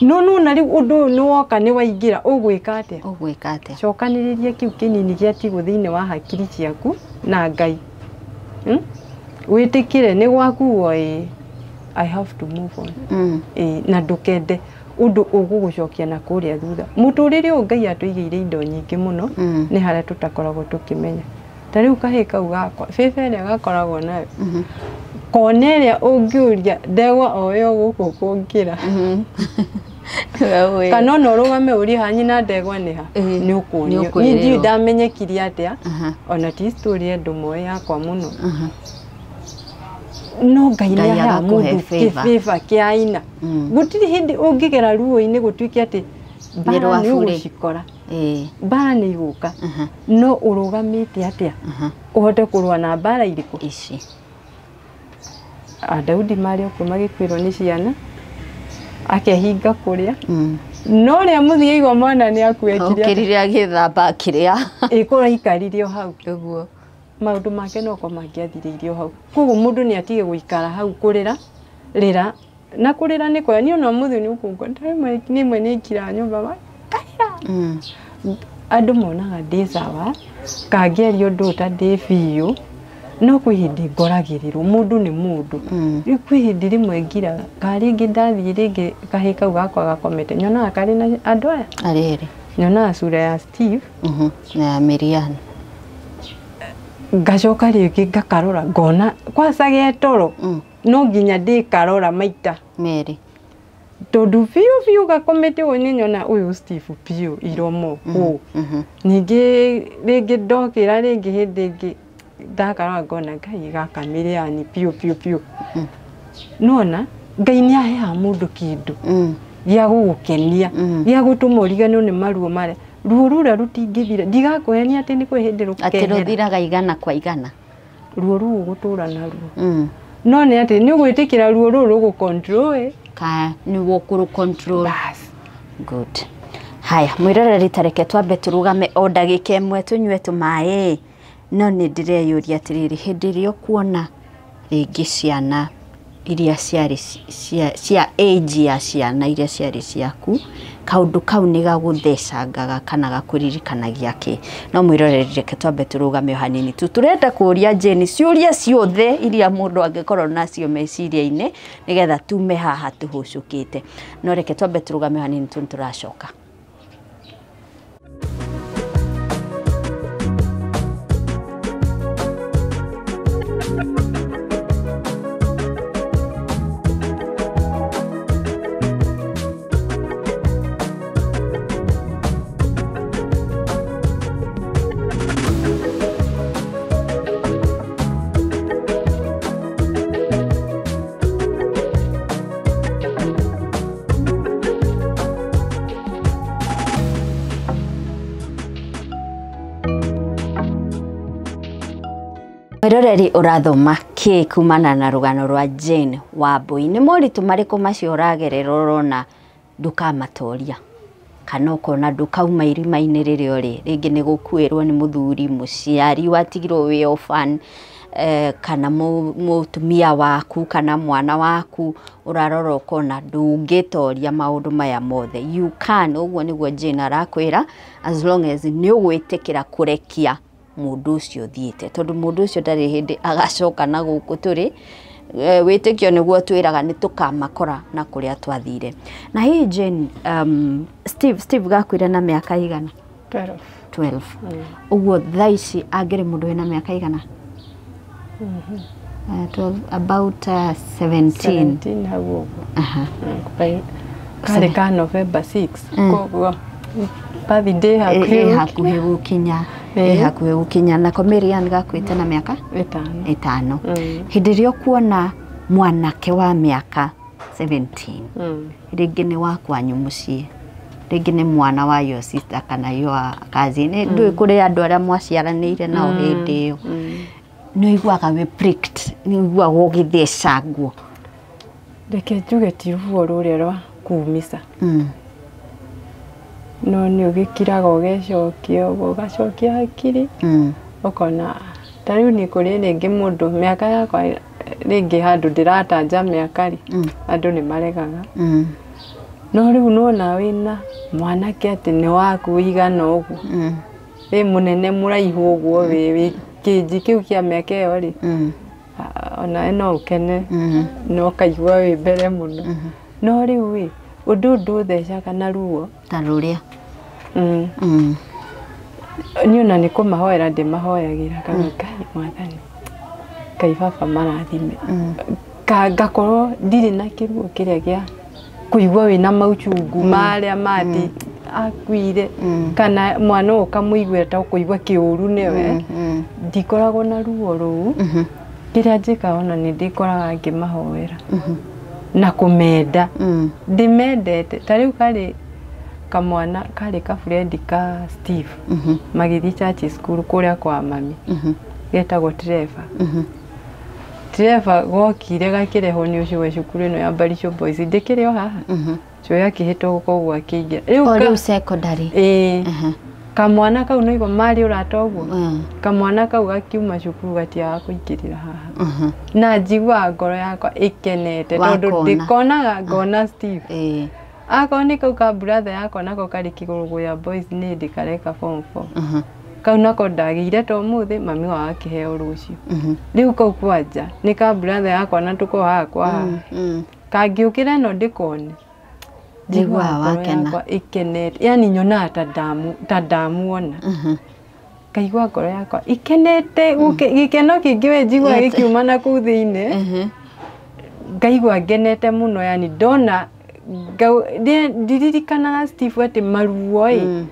No nona rĩu ũndũ ũyũ nĩ woka nĩ waingĩra ũgwĩka atĩa? Ũgwĩka atĩa? Cokanĩrĩria kĩu kĩnini gĩatigwo thĩinĩ wa hakiri ciaku na Ngai. Wĩtĩkĩre nĩ gwakuo ĩĩ. I have to move on. Ĩĩ na ndũkende ũndũ ũgũgũcokia na kũrĩa thutha. Mũtũrĩre ũyũ Ngai atũigĩire indo nyingĩ mũno nĩ harĩa tũtakoragwo tũkĩmenya. Ta rĩu kahĩĩ kau gakwa, bĩba ĩrĩa gakoragwo nayo. Kona ĩrĩa ũngĩũria ndegwa o ĩyo gũkũ kũngĩra. Kana ona ũrũgame ũrie ha nyina ndegwa nĩ ha nĩ ũkuonio. Niĩ ndiũĩ ndamenyekire atĩa ona ti story andũ moĩ yakwa mũno. No Ngai nĩ aheaga mũndũ kĩbĩba kĩa aina. Gũtirĩ hĩndĩ ũngĩgera ruo-inĩ gũtuĩke atĩ mbara nĩ ũgũcikora. Mbara nĩ igũka no ũrũgamĩte atĩa ũhote kũrũa na mbara irĩkũ ici. Daudi marĩ okuo magĩkuĩrwo nĩ ciana akehinga kũrĩa no rĩa mũthia igua mwana nĩ akuekire Okĩrire agĩthamba akĩrĩa. Ĩkũraikarire o hau Ũguo. Maũndũ make no ko mangĩathirĩirio hau. Koguo mũndũ nĩ atige gũikara hau kũrĩra rĩra na kũrĩra nĩ kwega. Niĩ ona ũmũthĩ nĩ ũkũngora rĩmwe nĩ ngiraga nyũmba karĩra. Andũ monaga ndĩ sawa kangĩaria ũndũ ũta ndĩ biũ no kwĩ hĩndĩ ngoragĩrĩrwo mũndũ nĩ mũndũ. Rĩu kwĩ hĩndĩ rĩmwe ngiraga ka rĩngĩ ndathiĩ rĩngĩ kahĩĩ kau gakwa gakomete nyonaga karĩ na andũ aya Arĩrĩ. Nyonaga cura ya Steve Na ya Miriam. Ngacoka rĩngĩ ngakarora ngona kwaca getoro no nginya ndĩkarora maita Merĩ. Tondũ biũ biũ gakomete ũguo nĩ nyona ũyũ Steve biũ iromo kũu. Ningĩ rĩngĩ ndokĩra rĩngĩ hĩndĩ ĩngĩ ndakarora ngona Ngai gaka Miriam biũ biũ biũ. Nona Ngai nĩ aheaga mũndũ kĩndũ gĩa gũgũkenia gĩa gũtũma ũriganĩrwo nĩ maruo marĩa ruo rũrĩa rũtingĩthira ndigakũhenia atĩ nĩ kwĩ hĩndĩ Atĩ rũkehera. Rũthiraga igana kwa igana. Ruo rũu ũgũtũra naruo no nĩ atĩ nĩ ũgwĩtĩkĩra ruo rũu rũgũ control. Ka nĩguo kũrũ control. Bas. Good. Haya, mwĩroreri ta reke twambe tũrũgame o ndagĩka ĩmwe tũnyue tũmaĩ. No nĩ ndĩreyũria atĩrĩrĩ, hĩndĩ ĩrĩa ũkuona rĩngĩ ciana iria ciarĩ cia age ya ciana iria ciarĩ ciaku, kaũndũ kau nĩ gagũthecangaga kana gakũririkanagia kĩ? No mwĩroreri reke twambe tũrũgame o hanini tu. Tũrenda kũũria Jane ciũria ciothe iria mũndũ angĩkorwo nacio meciria-inĩ nĩgetha tume haha tũhũcũkĩte. No reke twambe tũrũgame o hanini tu nĩtũracoka. Mwĩroreri ũrathoma kĩ kumana na rũgano rwa Jane Wambui? Nĩ moritũ marĩkũ macio ũragerera ũrona ndũkamatoria kana ũkona ndũkauma irima-inĩ rĩrĩa ũrĩ? Rĩngĩ nĩ gũkuĩrwo nĩ mũthuri, mũciari watigirwo wĩ orphan, kana mũtumia waku kana mwana waku ũrarora ũkona ndũngĩtoria maũndũ maya mothe. You can, ũguo nĩguo Jane arakwĩra, as long as nĩ ũgwĩtĩkĩra kũrekia mũndũ ũcio ũthiĩte, tondũ mũndũ ũcio ndarĩ hĩndĩ agacoka na gũkũ tũrĩ. Wĩtĩkio nĩguo twĩraga nĩ tũkamakora na kũrĩa twathire. Na hihi Jane, Steve gakuire na mĩaka igana? 12. 12. Ũguo thaa ici angĩrĩ mũndũ wĩna mĩaka igana? 12, about 17. 17 hau ũguo. Karĩ ka November 6 koguo birthday hakuhĩ hakuhĩ gũkinya. Hakuhĩ gũkinya. Nako Miriam gakuĩte na mĩaka ĩtano. Ĩtano. Hĩndĩ ĩrĩa ũkuona mwanake wa mĩaka 17 rĩngĩ nĩ wa kwanyu mũciĩ, rĩngĩ nĩ mwana wa your sister kana your cousin, ndũĩ kũrĩ andũ arĩa mwaciaranĩire nao hĩndĩ ĩyo, nĩ ũiguaga wĩ pricked, nĩ ũiguaga ũgĩthecangwo? Reke njuge ti ruo rũrĩa rwa kumisa no nĩ ũgĩkiraga ũgecokia ũguo ũgacokia hakiri ũkona ta rĩu nĩ kũrĩ rĩngĩ mũndũ mĩaka yakwa rĩngĩ handũ ndĩratanja mĩaka rĩ andũ nĩ maregaga no rĩu nona wĩna mwanake atĩ nĩ waku wĩigana ũguo wĩ mũnene mũraihu ũguo wĩ kĩnji kĩu kĩa mĩaka ĩyo rĩ ona no ũkene na ũkaigua wĩ mbere mũno no rĩu ĩ ũndũ ndũthecaga na ruo ta rũrĩa niĩ ona nĩ kũmahoera ndĩmahoyagĩra kana Ngai mwathani Ngai baba marathime ngakorwo ndirĩ na kĩruo kĩrĩa gĩa kũigua wĩna mauchungu marĩa mati akuire kana mwana ũyũ ũkamũiguĩra ta ũkũigua kĩũru nĩwe ndikoragwo na ruo rũu kĩrĩa njĩkaga ona nĩ ndĩkoraga ngĩmahoera na kũmenda ndĩmendete ta rĩu karĩ Kamwana karĩ kaburendi ka Steve magĩthiĩ church school kũrĩa kwa mami getagwo Trevor. Trevor gokire gakĩrehwo nĩ ũcio we cukuru ĩno ya Barisho Boys ndĩkĩrĩ o haha. Cũĩ akĩhĩtwo koguo akĩingĩra. Rĩu secondary. Ĩĩ. Kamwana kau no igua marĩ ũrata ũguo. Kamwana kau gakiuma cukuru gatiaga kũingĩrĩra haha. Na njiguaga ngoro yakwa ĩkenete tondũ ndĩkonaga ngona Steve. Akorwo nĩ kau ka brother yakwa nako karĩ Kĩgũrũgũya Boys nĩ ndĩ kareka form 4. Kau nako ndagĩire to ũmũthĩ mami wao akĩheo rũciũ. Rĩu kau kwanja nĩ ka brother yakwa na tũkoragwo haha kwa haha. Kangĩũkĩra ĩno ndĩkone. Njiguaga wakena. Ĩkenete. Yani nyonaga ta ndamuona. Ngaigua ngoro yakwa ikenete gĩkeno kĩngĩ we njiguaga gĩkiuma na kũu thĩinĩ. Ngaigua ngenete mũno yani ndona ndiririkanaga Steve atĩ maruo ĩ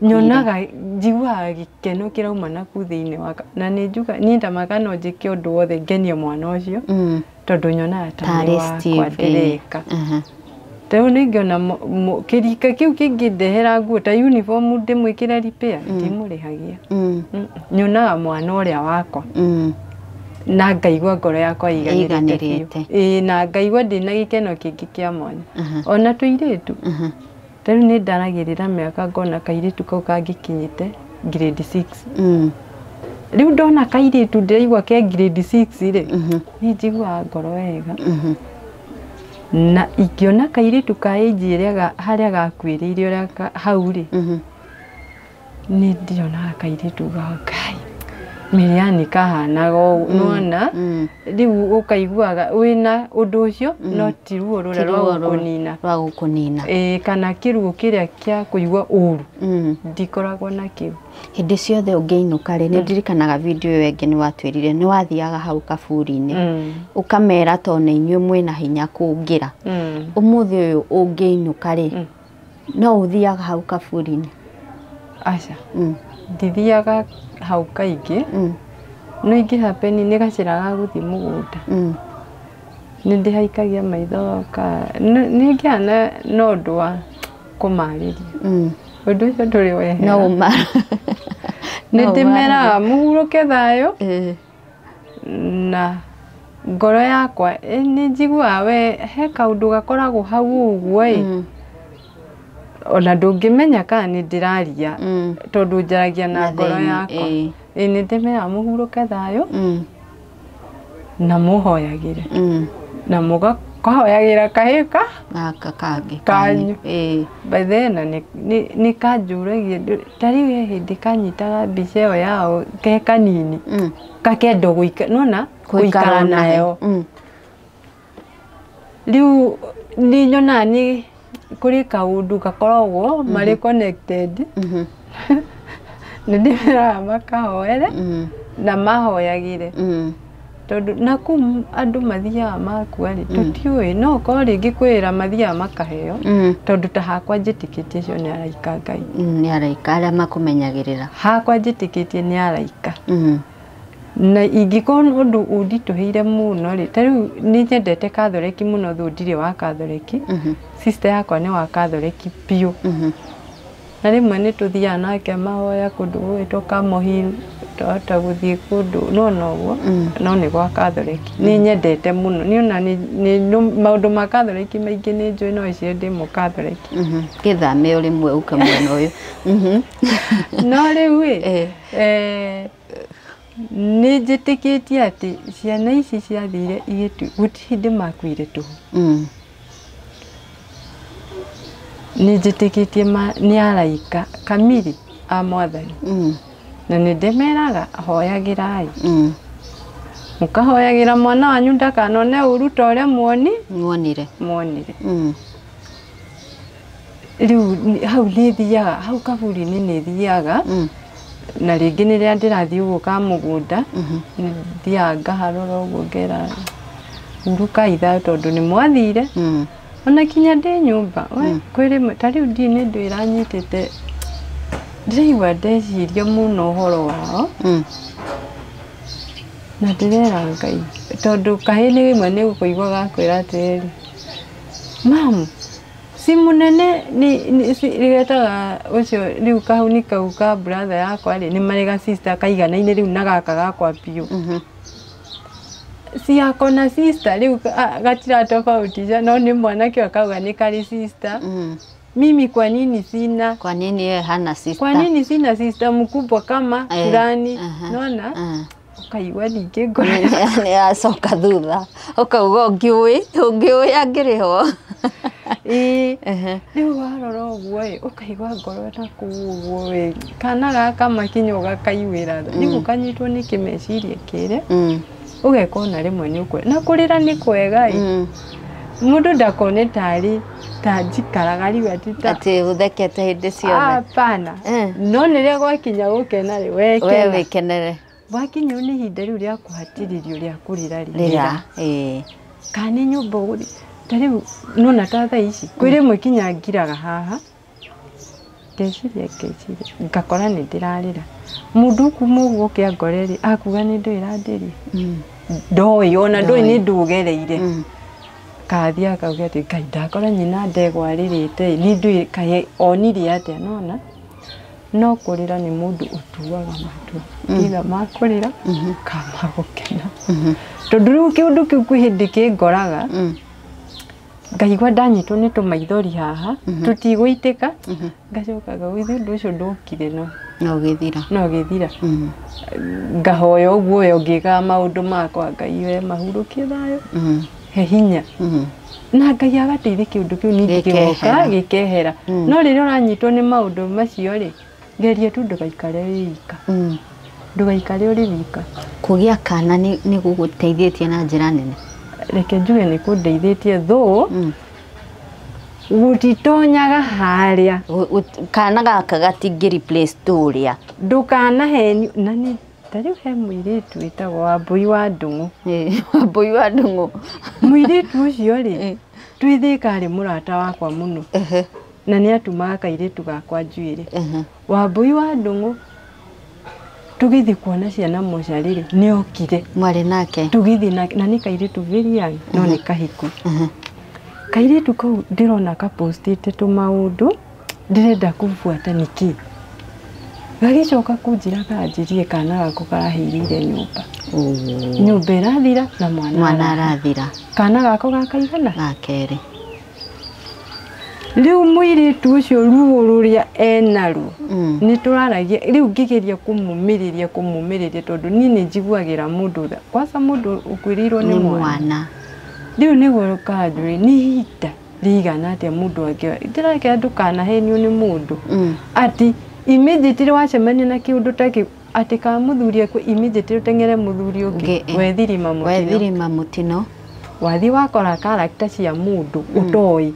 nyonaga njiguaga gĩkeno kĩrauma na kũu thĩinĩ wakwa na nĩ njuga niĩ ndamaka no njĩke ũndũ wothe ngenie mwana ũcio tondũ nyonaga ta nĩ wakwa ndĩreka. Rĩu ningĩona kĩrika kĩu kĩngĩndehera nguo ta uniform ndĩmwĩkĩre repair ndimũrĩhagia. Nyonaga mwana ũrĩa wakwa na ngaigua ngoro yakwa ĩiganĩrĩte biũ. Ĩĩ na ngaigua ndĩna gĩkeno kĩngĩ kĩa mwanya. Ona tũirĩtu ta rĩu nĩ ndaragĩrĩra mĩaka ngona kairĩtu kau kangĩkinyĩte grade 6. Rĩu ndona kairĩtu ndĩraigua ke grade 6 rĩ nĩ njiguaga ngoro wega. Na ingĩona kairĩtu ka age ĩrĩa harĩa gakuĩrĩire ũrĩa hau rĩ nĩ ndĩronaga kairĩtu ga Ngai Miriani kahanaga ũguo nĩwona rĩu ũkaiguaga wĩna ũndũ ũcio no ti ruo rũrĩa rwa gũkũnina. Rwa gũkũnina. Ĩĩ kana kĩruo kĩrĩa kĩa kũigua ũru ndikoragwo nakĩo. Hĩndĩ ciothe ũngĩinũka rĩ nĩ ndirikanaga video ĩyo ĩngĩ nĩ watwĩrire nĩ wathiaga hau kaburi-inĩ ũkamera to nĩ inyuĩ mwĩna hinya kũngĩra. Ũmũthĩ ũyũ ũngĩinũka rĩ no ũthiaga hau kaburi-inĩ? Aca. Ndithiaga hau kaingĩ no ingĩ happen nĩ gacĩra ga gũthiĩ mũgũnda. Nĩ ndĩhaikagia maitho nĩ ngĩaga na ũndũ wa kũmarĩria. Ũndũ ũcio ndũrĩ wehera. Nĩ ndĩmeraga mũhurũke thayũ na ngoro yakwa nĩ njiguaga we he kaũndũ gakoragwo hau ũguo ĩ ona ndũngĩmenya kana nĩ ndĩraria tondũ njaragia na ngoro yakwa. Ĩ nĩ ndĩmeraga mũhurũke thayũ na mũhoyagĩre na mũkahoyagĩra kahĩĩ gaka kangĩ kanyu. By the way na nĩ kanjũragia ta rĩu he hĩndĩ kanyitaga mbica ĩyo yao ke kanini gakenda nĩwona gũikara nayo. Rĩu nĩ nyonaga nĩ kũrĩ kaũndũ gakoragwo marĩ connected. Nĩ ndĩmeraga makahoere na mahoyagĩre tondũ na kũu andũ mathiaga makua rĩ tũtiũĩ no ũkorwo rĩngĩ kwĩra mathiaga makaheo tondũ ta hakwa njĩtĩkĩtie acio nĩ araika Ngai. Nĩ araika arĩa makũmenyagĩrĩra. Hakwa njĩtĩkĩtie nĩ araika. Na ingĩkorwo ũndũ ũnditũhĩire mũno rĩ ta rĩu nĩ nyendete Katholeki mũno thũ ndirĩ wa Katholeki. Sister yakwa nĩ wa Katholeki biũ. Na rĩmwe nĩ tũthiaga nake mahoya kũndũ gũgwĩtwo Kamohil twahota gũthiĩ kũndũ nĩwona ũguo no nĩ gwa Katholeki. Nĩ nyendete mũno nĩona maũndũ ma Katholeki maingĩ nĩ njũĩ no icio ndĩ mũkatholeki. Gĩthame o rĩmwe ũke mwena ũyũ. No rĩu ĩ nĩ njĩtĩkĩtie atĩ ciana ici ciathire gũtirĩ hĩndĩ makuire tũhũ. Nĩ njĩtĩkĩtie nĩ araika kamiri a mwathani. Na nĩ ndĩmeraga hoyagĩrai. Mũkahoyagĩra mwana wanyu ndakanone ũru ta ũrĩa muonire. Rĩu hau nĩ thiaga hau kaburi-inĩ nĩ thiaga na rĩngĩ rĩrĩa ndĩrathiĩ ũguo ka mũgũnda nĩ thiaga ngaharũra ũguo ngera hurũkai thayũ tondũ nĩ mwathire. Ona kinya ndĩ nyũmba we kwĩ rĩmwe ta rĩu ndiĩ nĩ ndũ ĩranyitĩte ndĩraigua ndeciria mũno ũhoro wao na ndĩrera Ngai tondũ kahĩĩ nĩ rĩmwe nĩ gũkũigua gakwĩra atĩrĩrĩ mamu Si munene ni getaga ucio riu kahuni kau ka brother yakwa ri ni marega sister kaiganaine riu na gaka gakwa biu. Si akona sister riu gatira tofauti no ni mwanake akauga ni kari sister. Mimi kwa nini sina? Kwa nini yeye hana sister? Kwa nini sina sister mkubwa kama fulani? Nona? Ukaigua ningĩ ngoro nĩ acoka thutha ũkauga ũngĩũĩ angĩrĩho. Ĩĩ rĩu warora ũguo ĩ ũkaigua ngoro na kũu ũguo ĩ kana gaka makinya ũgakaiguĩra tha rĩu ũkanyitwo nĩ kĩmeciria kĩrĩa ũgeka ona rĩmwe nĩ ũkũrĩra na kũrĩra nĩ kwega ĩ mũndũ ndakone tarĩ ta njikaraga rĩu atĩ ta atĩ ũthekete hĩndĩ ciothe. Hapana. No rĩrĩa gwakinya gũkena rĩ we wĩkenere. Wakinya nĩ ihinda rĩu rĩa kũhatĩrĩrio rĩa kũrĩra rĩra ĩĩ kana nĩ nyũmba ũgũthiĩ ta rĩu nona ta thaa ici kwĩ rĩmwe kinya ngiraga haha ngeciria ngakora nĩ ndĩrarĩra mũndũ kuma ũguo ũkĩangore rĩ akuga nĩ ndũĩ ĩrandĩria ndoĩ ona ndũĩ nĩ ndũgereire kathiĩ akauga atĩ Ngai ndakora nyina ndegwa arĩrĩte nĩ ndũĩ kaĩ onirie atĩa nona no kũrĩra nĩ mũndũ ũtuaga matua either ma kũrĩra kana ma gũkena tondũ rĩu kĩũndũ kĩu kwĩ hĩndĩ kĩngoraga ngaigua ndanyitwo nĩ tũmaithori haha tũtigũitĩka ngacoka ngauga ũndũ ũcio ndũkire no no ũgĩthira ngahoya ũguo we ũngĩkaga maũndũ makwa Ngai we mahurũkie thayũ he hinya na Ngai agateithia kĩũndũ kĩu ningĩ gĩgoka gĩkehera no rĩrĩa ũranyitwo nĩ maũndũ macio rĩ geria tu ndũgaikare wĩ wika ndũgaikare ũrĩ wika. Kũgĩa kana nĩ gũgũteithĩtie na njĩra nene? Reke njuge nĩ kũndeithĩtie though gũtitonyaga harĩa kana gaka gatingĩ replace tũrĩa ndũkanahenio na nĩ ta rĩu he mũirĩtu wĩtagwo Wambũi wa Ndung'u. Wambũi wa Ndung'u mũirĩtu ũcio rĩ twĩ Thĩka arĩ mũrata wakwa mũno na nĩ atumaga kairĩtu gakwa njuĩrĩ. Wambũi wa Ndung'u tũgĩthiĩ kuona ciana mocarĩ rĩ nĩ okire mwarĩ nake tũgĩthiĩ nake na nĩ kairĩtu very young no nĩ kahiku. Kairĩtu kau ndĩrona kapostĩte tũmaũndũ ndĩrenda kũbuata nĩkĩ gagĩcoka kũnjĩra kanjĩrie kana gako karahĩrĩire nyũmba nyũmba ĩrathira na mwana arathira kana gako gakaigana ga kerĩ. Rĩu mũirĩtu ũcio ruo rũrĩa enaruo nĩ tũraragia rĩu ngĩgeria kũmũmĩrĩria tondũ niĩ nĩ njiguagĩra mũndũ tha kwanza mũndũ ũkuĩrĩirwo nĩ mwana rĩu nĩguo kanjũrĩ nĩ ihinda rĩigana atĩa mũndũ angĩoya ndĩrakĩra ndũkanahenio nĩ mũndũ atĩ immediately wacemania na kĩũndũ ta kĩu atĩ ka mũthuri akue immediately ũteng'ere mũthuri ũngĩ wethirima mũtino wathiĩ wakora character cia mũndũ ũtoĩ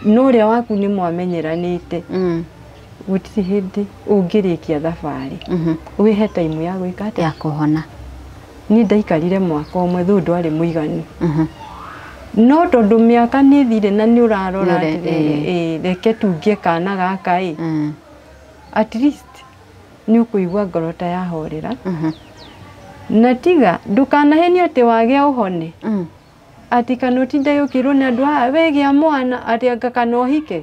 no ũrĩa waku nĩ mwamenyeranĩte gũtirĩ hĩndĩ ũngĩrĩkia thabarĩ wĩhe time ya gwĩka atĩa ya kũhona. Niĩ ndaikarire mwaka ũmwe though ndwarĩ mũiganu no tondũ mĩaka nĩ thire na nĩ ũrarora atĩrĩrĩ reke tungie kana gaka ĩ at least nĩ ũkũigua ngoro ta yahorera na tiga ndũkanahenio atĩ wagĩa ũhone atĩ kana ũtinde ũkĩrwo nĩ andũ aya wegĩa mwana atĩ anga kana ũhike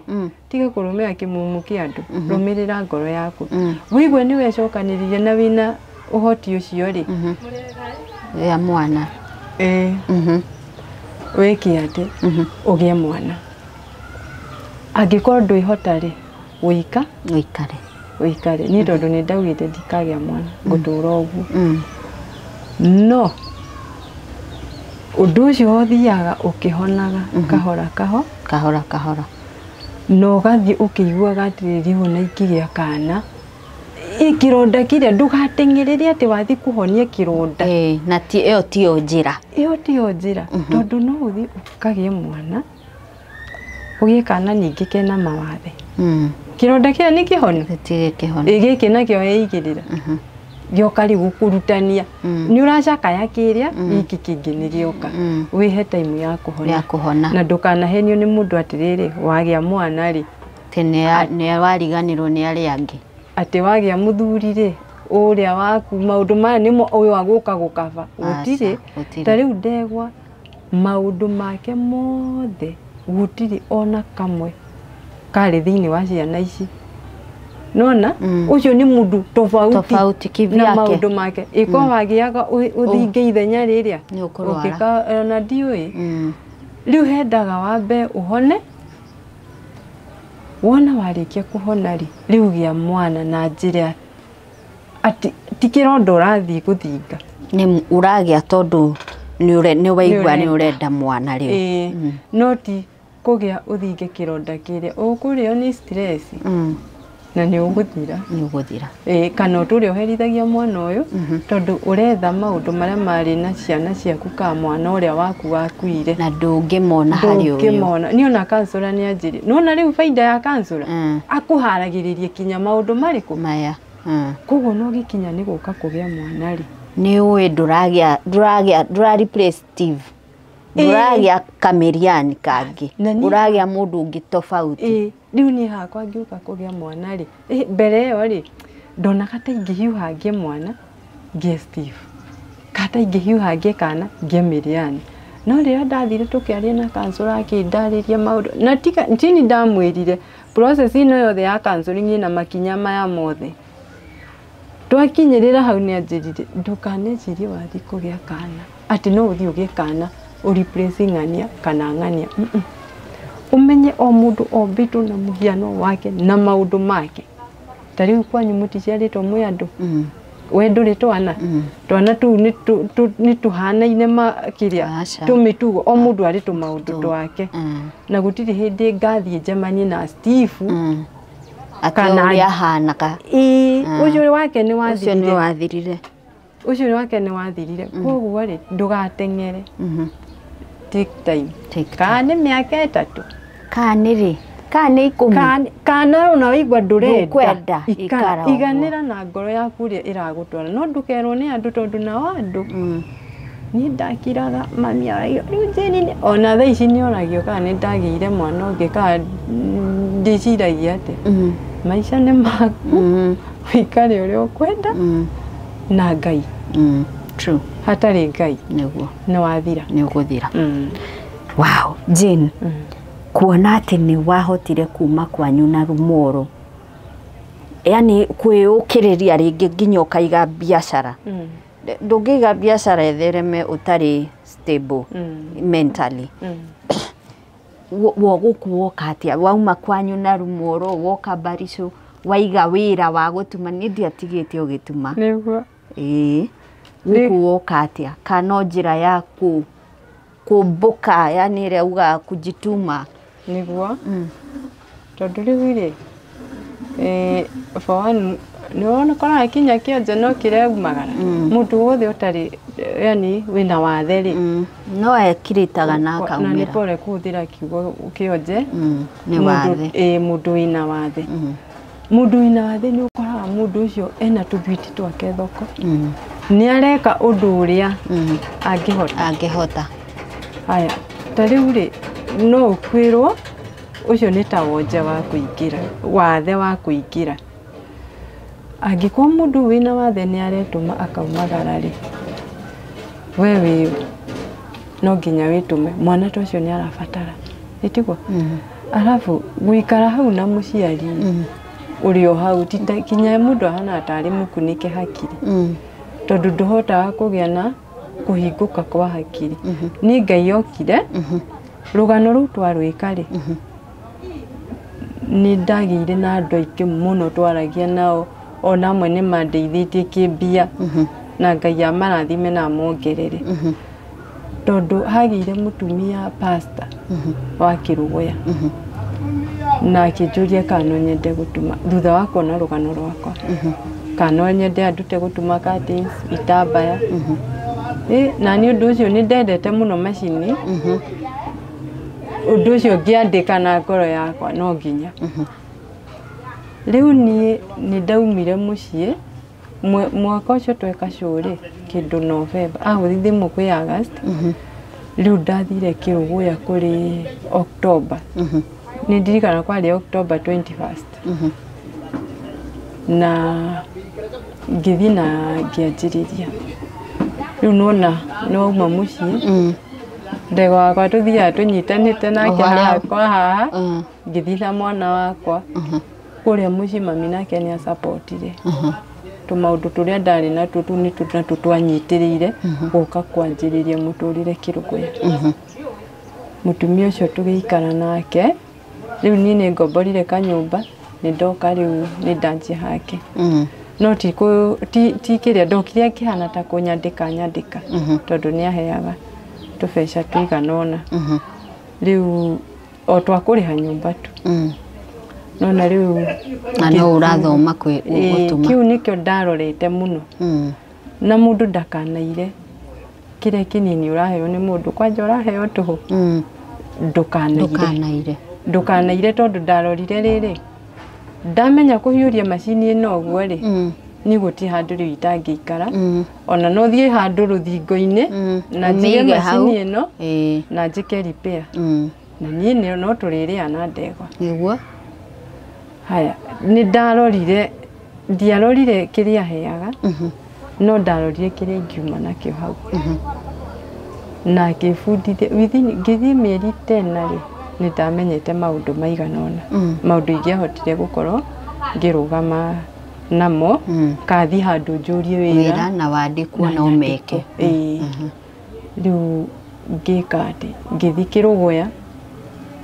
tiga kũrũmĩrĩra kĩmumu kĩa andũ rũmĩrĩra ngoro yaku wĩigue nĩ wecokanĩrĩria na wĩna ũhoti ũcio rĩ ya mwana wĩke atĩ ũgĩe mwana angĩkorwo ndwĩhota rĩ ũikare niĩ tondũ nĩ ndaugĩte ndikagĩa mwana ngũtũra ũguo no ũndũ ũcio ũthiaga ũkĩhonaga kahora kahora na ũgathiĩ ũkĩiguaga atĩrĩrĩ ona ingĩgĩa kana kĩronda kĩrĩa ndũgateng'erere atĩ wathiĩ kũhonia kĩronda na ĩyo tiyo njĩra ĩyo tiyo njĩra tondũ no ũthiĩ ũkagĩe mwana ũgĩe kana ningĩ kena mawathe kĩronda kĩrĩa nĩ kĩhonu gĩtirĩ kĩhonu gĩkĩ nakĩo weigĩrĩra gĩoka rĩu gũkũrutania nĩ ũracakaya kĩrĩa gĩkĩ kĩngĩ nĩ gĩoka wĩhe time ya kũhona na ndũkanahenio nĩ mũndũ atĩrĩrĩ wagĩa mwana rĩ atĩ nĩ wariganĩrwo nĩ arĩa angĩ atĩ wagĩa mũthuri rĩ ũrĩa waku maũndũ maya nĩmo ũyũ agũka gũkaba gũtirĩ ta rĩu ndegwa maũndũ make mothe Gũtirĩ ona kamwe karĩ thĩinĩ wa ciana ici. Nona ũcio nĩ mũndũ tofauti kivyake na maũndũ make. Ĩko wagĩaga ũthinge ithenya rĩrĩa ũkĩka ona ndiũĩ. Rĩu hendaga wambe ũhone. Wona warĩkia kũhona rĩ, rĩu gĩa mwana na njĩra atĩ ti kĩronda ũrathiĩ gũthinga. Nĩ ũragĩa tondũ nĩ waigua nĩ ũrenda mwana rĩu. No ti kũgĩa ũthinge kĩronda kĩrĩa ũkũrĩo nĩ stress. Na nĩ ũgũthira. Nĩ ũgũthira. Kana ũtũre ũherithagia mwana ũyũ tondũ ũretha maũndũ marĩa marĩ na ciana ciaku ka mwana ũrĩa waku wakuire. Na ndũngĩmona harĩ ũyũ. Ndũngĩmona. Niĩ ona kansũra nĩ anjĩrire. Nĩwona rĩu baida ya kansũra? Akũharagĩrĩria kinya maũndũ marĩkũ? Maya. Koguo no gĩkinya nĩ gũka kũgĩa mwana rĩ. Nĩ ũĩ ndũragĩa ndũra replace Steve. Ndũragĩa kamĩriani kangĩ. Ũragĩa mũndũ ũngĩ tofauti. Rĩu niĩ hakwa ngĩũka kũgĩa mwana rĩ, mbere ĩyo rĩ, ndonaga ta ingĩhiũha ngĩe mwana ngĩe Steve, kana ta ingĩhiũha ngĩe kana ngĩe Mĩriani. No rĩrĩa ndathire tũkĩaria na kansũra akĩndarĩria maũndũ na tini ndamwĩrire process ĩno yothe ya counseling ĩna makinya maya mothe. Twakinyĩrĩra hau nĩ anjĩrire ndũkanecirie wathiĩ kũgĩa kana atĩ no ũthiĩ ũgĩe kana ũ replace ng'ania kana ng'ania. Umenye o mũndũ ombĩtwo na mũhiano wake na maũndũ make. Ta rĩu kwanyu mũticiarĩtwo mwĩ andũ. We ndũrĩ twana. Twana tũu nĩ tũhanaine makĩria tũmĩtugo o mũndũ arĩ tũmaũndũ twake. Na gũtirĩ hĩndĩ ngathiĩ njemanie na Steve kana ũrĩa ahanaga. Ũcio wake nĩ wathirire. Ũcio nĩ wathirire. Ũcio wake nĩ wathirire. Koguo rĩ ndũgateng'ere. Take time. Kana nĩ mĩaka 3. Kana nĩ rĩ? Kana nĩ 10. Kana ona waigua ndũrenda. Ikara. Iganĩra na ngoro yaku ũrĩa ĩragũtwara. No ndũkerwo nĩ andũ tondũ nao andũ. Niĩ ndakiraga mami arauga rĩu Jane ona thaa ici nĩ oragio kana nĩ ndagĩire mwana ũngĩ kana ndĩciragia atĩa. Maica nĩ maku. Wĩikare ũrĩa ũkwenda. Na Ngai. True. Hatarĩ Ngai. Nĩguo. Nĩ wathira. Nĩ ũgũthira. Wow, Jane. Kuona atĩ nĩ wahotire kuma kwanyu na Rumoro. Yaani kwĩyũkĩrĩria rĩngĩ nginya ũkaiga biacara. Ndũngĩiga biacara ĩthereme ũtarĩ stable mentally. Wo gũkũ woka atĩa? Wauma kwanyu na Rumoro woka Barisũ waiga wĩra wa gũtuma niĩ ndiatigĩte ũgĩtuma. Nĩguo. Gũkũ woka atĩa? Kana no njĩra ya kũmbũka yani ĩrĩa ugaga kujituma. Nĩguo. Tondũ rĩu rĩ for one nĩ wona koraga kinya kĩonje no kĩraumagara. Mũndũ wothe ũtarĩ yani wĩna wathe rĩ. No ekirĩtaga na akaumĩra. Na nĩ pole kũhũthĩra kiugo kĩonje. Nĩ wathe. Mũndũ wĩna wathe. Mũndũ wĩna wathe nĩ ũkoraga mũndũ ũcio ena tũthwiti twake thoko. Nĩ areka ũndũ ũrĩa angĩhota. Angĩhota. Haya, ta rĩu rĩ no ũkwĩrwo ũcio nĩ ta wonje wa kũingĩra, wathe wa kũingĩra. Angĩkorwo mũndũ wĩna wathe nĩ aretũma akaumagara rĩ, we wĩ no nginya wĩtũme mwana ta ũcio nĩ arabatara. Ĩtiguo? Arabu gũikara hau na mũciari ũrĩ o hau ti kinya mũndũ ahana tarĩ mũkunĩke hakiri. Tondũ ndũhotaga kũgĩa na kũhingũka kwa hakiri. Nĩ Ngai okire rũgano rũu twarwĩka rĩ nĩ ndagĩire na andũ aingĩ mũno twaragia nao ona amwe nĩ mandeithĩtie kĩmbia na Ngai amarathime na amongerere. Tondũ hagĩire mũtumia pastor wa Kĩrũgũya na akĩnjũria kana no nyende gũtuma thutha wa kuona rũgano rwakwa kana no nyende andute gũtuma curtains itambaya. Na nĩ ũndũ ũcio nĩ ndendete mũno macini. Ũndũ ũcio ngĩandĩka na ngoro yakwa no nginya. Rĩu niĩ nĩ ndaumire mũciĩ mwaka ũcio tweka show rĩ kĩndũ November ahũthithie thimũ kwĩ August. Rĩu ndathire Kĩrũgũya kũrĩ October. Nĩ ndirikana kwarĩ October 21st. Na ngĩthiĩ na ngĩanjĩrĩria. Rĩu nĩwona nĩ wauma mũciĩ Ndegwa wakwa tũthiaga tũnyitanĩte nake haha kwa haha, ngĩthiĩ na mwana wakwa kũrĩa mũciĩ. Mami nake nĩ acapotire tũmaũndũ tũrĩa ndarĩ natuo, tũu nĩ natuo twanyitĩrĩire gũka kwanjĩrĩria mũtũrĩre Kĩrũgũya. Mũtumia ũcio tũgĩikara nake rĩu, niĩ nĩ ngomborire kanyũmba, nĩ ndoka rĩu nĩ ndanjia hake, no ti ti kĩrĩa ndokire akĩhana ta kũnyandĩka nyandĩka, tondũ nĩ aheaga tũbeca tũigana ũna rĩu o twa kũrĩha nyũmba tu. Nona rĩu na no ũrathoma kwĩ gũtuma. Kĩu nĩkĩo ndarorete mũno. Na mũndũ ndakanaire kĩrĩa kĩnini ũraheo nĩ mũndũ, kwanja ũraheo tũhũ, ndũkanaire. Ndũkanaire. Ndũkanaire, tondũ ndarorire rĩrĩ, ndamenya kũhiũria macini ĩno ũguo rĩ, niĩ gũtirĩ handũ rĩu itangĩikara, ona no thiĩ handũ rũthingo-inĩ na njige Ũmĩige hau. macini ĩno na njĩke repair, na niĩ no tũrĩrĩa na ndegwa. Nĩguo. Haya, nĩ ndarorire, ndiarorire kĩrĩa aheaga, no ndarorire kĩrĩa ingiuma nakĩo hau na ngĩbundithia within, ngĩthiĩ mĩeri tena rĩ, nĩ ndamenyete maũndũ maigana ũna, maũndũ ingĩahotire gũkorwo ngĩrũgama namo, kathiĩ handũ njũrie wĩra wĩra na wandĩkwo na ũmeke. Ĩĩ. Rĩu ngĩka atĩ ngĩthiĩ Kĩrũgũya,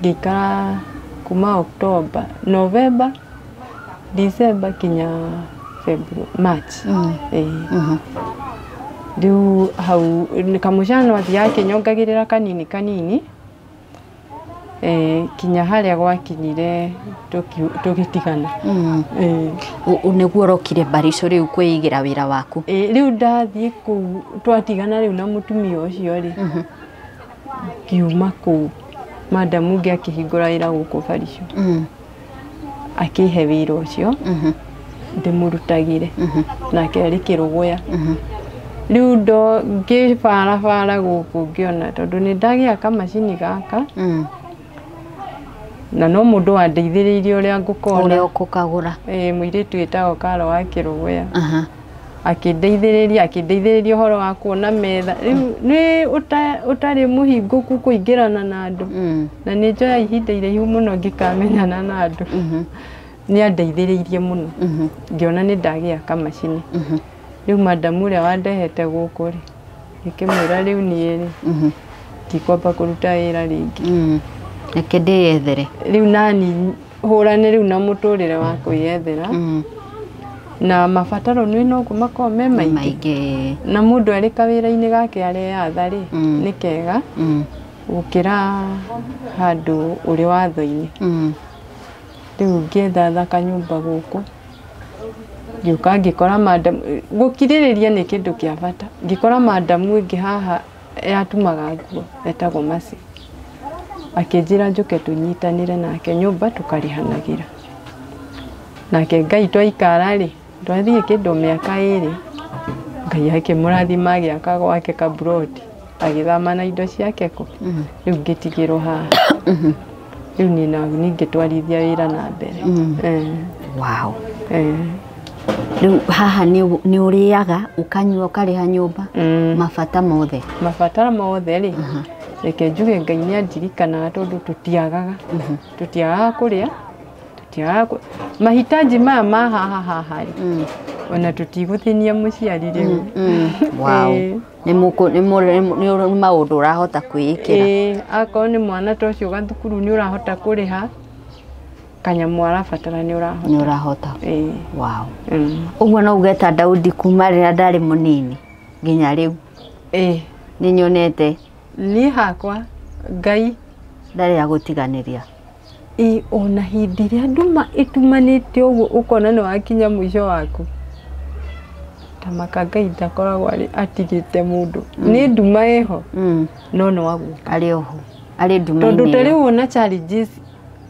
ngĩikara kuma October, November, December kinya February, March. Ĩĩ. Rĩu hau nĩ kamũcano athiaga akĩnyongagĩrĩra kanini kanini, kinya harĩa gwakinyire tũgĩtigana. Nĩguo ũrokire Barisho rĩu kwĩigĩra wĩra waku. Rĩu ndathiĩ kũu, twatigana rĩu na mũtumia ũcio rĩ, ngiuma kũu, madamu ũngĩ akĩhingũra wĩra gũkũ Barisho, akĩhe wĩra ũcio ndĩmũrutagĩre, nake arĩ Kĩrũgũya. Rĩu ndo ngĩbarabara gũkũ ngĩona tondũ nĩ ndagĩa kamacini gaka, na no mũndũ wandeithĩrĩirie ũrĩa ngũkona, ũrĩa ũkũkagũra. Mũirĩtu wĩtagwo Karo wa Kĩrũgũya akĩndeithĩrĩria, akĩndeithĩrĩria ũhoro wa kuona metha. Rĩu nĩ ũtarĩ mũhingũku kũingĩrana na andũ, na nĩ njoya ihinda iraihu mũno ngĩkamenyana na andũ. Nĩ andeithĩrĩirie mũno, ngĩona nĩ ndagĩa kamacini. Rĩu madamu ũrĩa wandehete gũkũ rĩ, ngĩkĩmwĩra rĩu niĩ rĩ, ndikwamba kũruta wĩra rĩngĩ. Reke ndĩyethere. Rĩu nani hũrane rĩu na mũtũrĩre wa kwĩyethera, na mabataro nĩ noguo makoragwo me maingĩ, maingĩ, na mũndũ arĩ kawĩra-inĩ gake areyatha rĩ, nĩ kega gũkĩra handũ ũrĩ watho-inĩ. Rĩu ngĩetha kanyũmba gũkũ, ngĩũka ngĩkora madamu, gũkirĩrĩria nĩ kĩndũ kĩa bata, ngĩkora madamu ĩngĩ haha yatumaga nguo etagwo Mercy, akĩnjĩra njũke tũnyitanĩre nake nyũmba tũkarĩhanagĩra nake. Ngai twaikara rĩ, twathiĩ kĩndũ mĩaka 2, Ngai akĩmũrathima agĩaka gwake kaburoti, agĩthama na indo ciake kũ. Rĩu ngĩtigĩrwo haha, rĩu niĩ na ningĩ twarithia wĩra na mbere. Wow. Rĩu haha nĩ ũrĩaga, ũkanyua, ũkarĩha nyũmba, mabata mothe? Mabataro mothe rĩ, reke njuge Ngai nĩ andirikanaga, tondũ tũtiagaga kũrĩa, tũtiagaga mahitaji maya ma haha haha rĩ, ona tũtigũthĩnia mũciari rĩu. Wow. Nĩ maũndũ ũrahota kwĩĩkĩra. Ĩĩ, akorwo nĩ mwana ta ũcio gathukuru nĩ ũrahota kũrĩha, kanyamũ arabatara nĩ ũrahota. Nĩ ũrahota. Ĩĩ. Wow. Ũguo no uge ta Daudi, kuma rĩrĩa ndarĩ mũnini nginya rĩu, nĩ nyonete Niĩ hakwa Ngai ndarĩ agũtiganĩria. Ĩ, ona hĩndĩ ĩrĩa nduma ĩtumanĩte ũguo ũkona nĩ wakinya mũico waku, tamaka Ngai ndakoragwo arĩ atigĩte mũndũ. Nĩ nduma ĩho, no nĩ waguka. Arĩ oho, arĩ Tondũ nduma-inĩ ta ĩyo. rĩu ona challenges,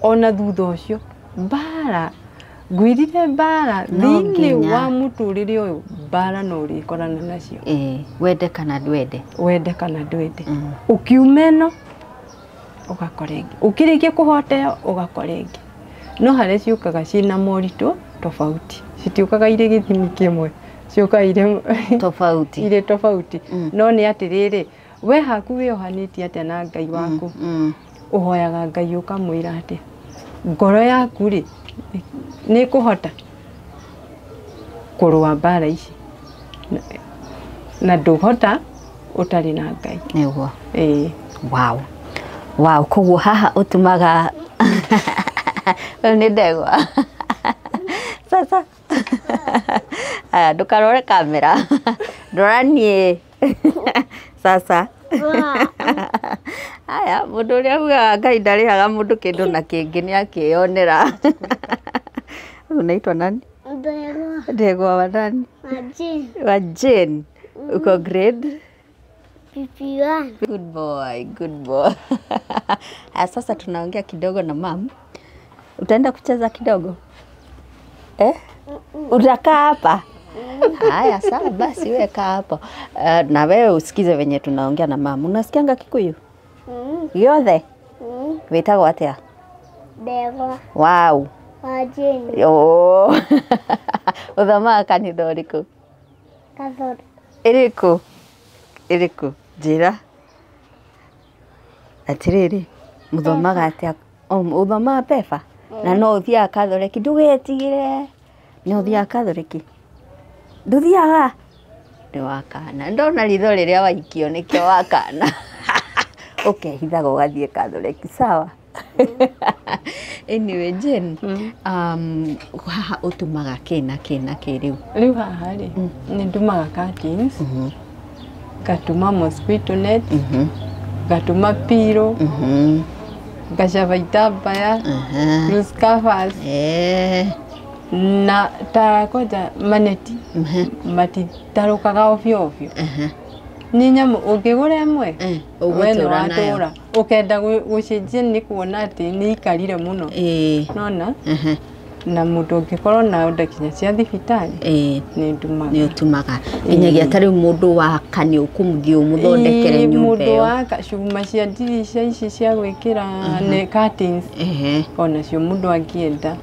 ona thutha ũcio mbara, ngwĩrire mbara No thĩinĩ nginya. wa mũtũrĩre ũyũ, mbara no ũrĩkorana nacio. Ĩĩ, wende kana ndwende. Wende kana ndwende, ũkiuma ĩno ũgakora ĩngĩ, ũkĩrĩkia kũhota ĩyo ũgakora ĩngĩ, no harĩa ciũkaga ciĩna moritũ tofauti, citiũkaga irĩ gĩthimi kĩmwe, ciũkaga irĩ tofauti. Irĩ tofauti. No nĩ atĩrĩrĩ, We haku wĩohanĩtie atĩa na Ngai waku? Ũhoyaga Ngai ũkamwĩra atĩa? Ngoro yaku rĩ, nĩ ĩkũhota kũrũa mbara ici? Na ndũhota ũtarĩ na Ngai. Nĩguo. Ĩĩ. Wow, koguo haha ũtumaga ũyũ nĩ ndegwa. Sasa aya, ndũkarore kamera, rora niĩ. Sasa aya, mũndũ ũrĩa ugaga Ngai ndarĩhaga mũndũ kĩndũ na kĩngĩ nĩ akĩyonera. Unaitwa nani? Ndegwa. Ndegwa wa nani? Wa Jane. Wa Jane. Uko grade? PP1. Good boy, good boy. Aya, sasa tunaongea kidogo na mam. Utaenda kucheza kidogo? Eh? Utakaa hapa? Haya, sawa basi wewe kaa hapo. Na wewe usikize venye tunaongea na mam. Unasikianga Kikuyu? Yothe? Wĩtagwo atĩa? Ndegwa. Wow. Wa Jane. Oh. Ũthomaga kanitha ũrĩkũ? Catholic. Ĩrĩkũ? Ĩrĩkũ? Njĩra. Atĩrĩrĩ, mũthomaga atĩa? Oh, ũthomaga Pefa? Na no ũthiaga Catholic? Ndũgetigĩre. Nĩ ũthiaga Catholic? Ndũthiaga? Nĩ wakana. Ndona ritho rĩrĩa waikio nĩkĩo wakana. Ũkehithaga ũgathiĩ Catholic, sawa? Anyway, Jane, haha ũtumaga kĩ na kĩ na kĩ rĩu? Rĩu haha rĩ, nĩ ndumaga curtains, ngatuma mosquito net, ngatuma pillow, ngacaba itambaya, loose covers, na ta kwanja maneti matitarũkaga ovyo ovyo. Nĩ nyamũ ũngĩgũra ĩmwe, we nĩ ũgũtũra nayo. Watũra ũkenda gũcenjia nĩ kuona atĩ nĩ ikarire mũno. Nona na mũndũ ũngĩkorwo na onda kinya cia thibitarĩ, nĩ ndumaga. Nĩ ũtumaga nginyagia ta rĩu mũndũ waka nĩ ũkũmũthiĩ ũmũthondekere Ĩĩ, nyũmba mũndũ ĩyo. Waka cuma cia ndirica ici cia gwĩkĩra nĩ curtains, onacio mũndũ angĩenda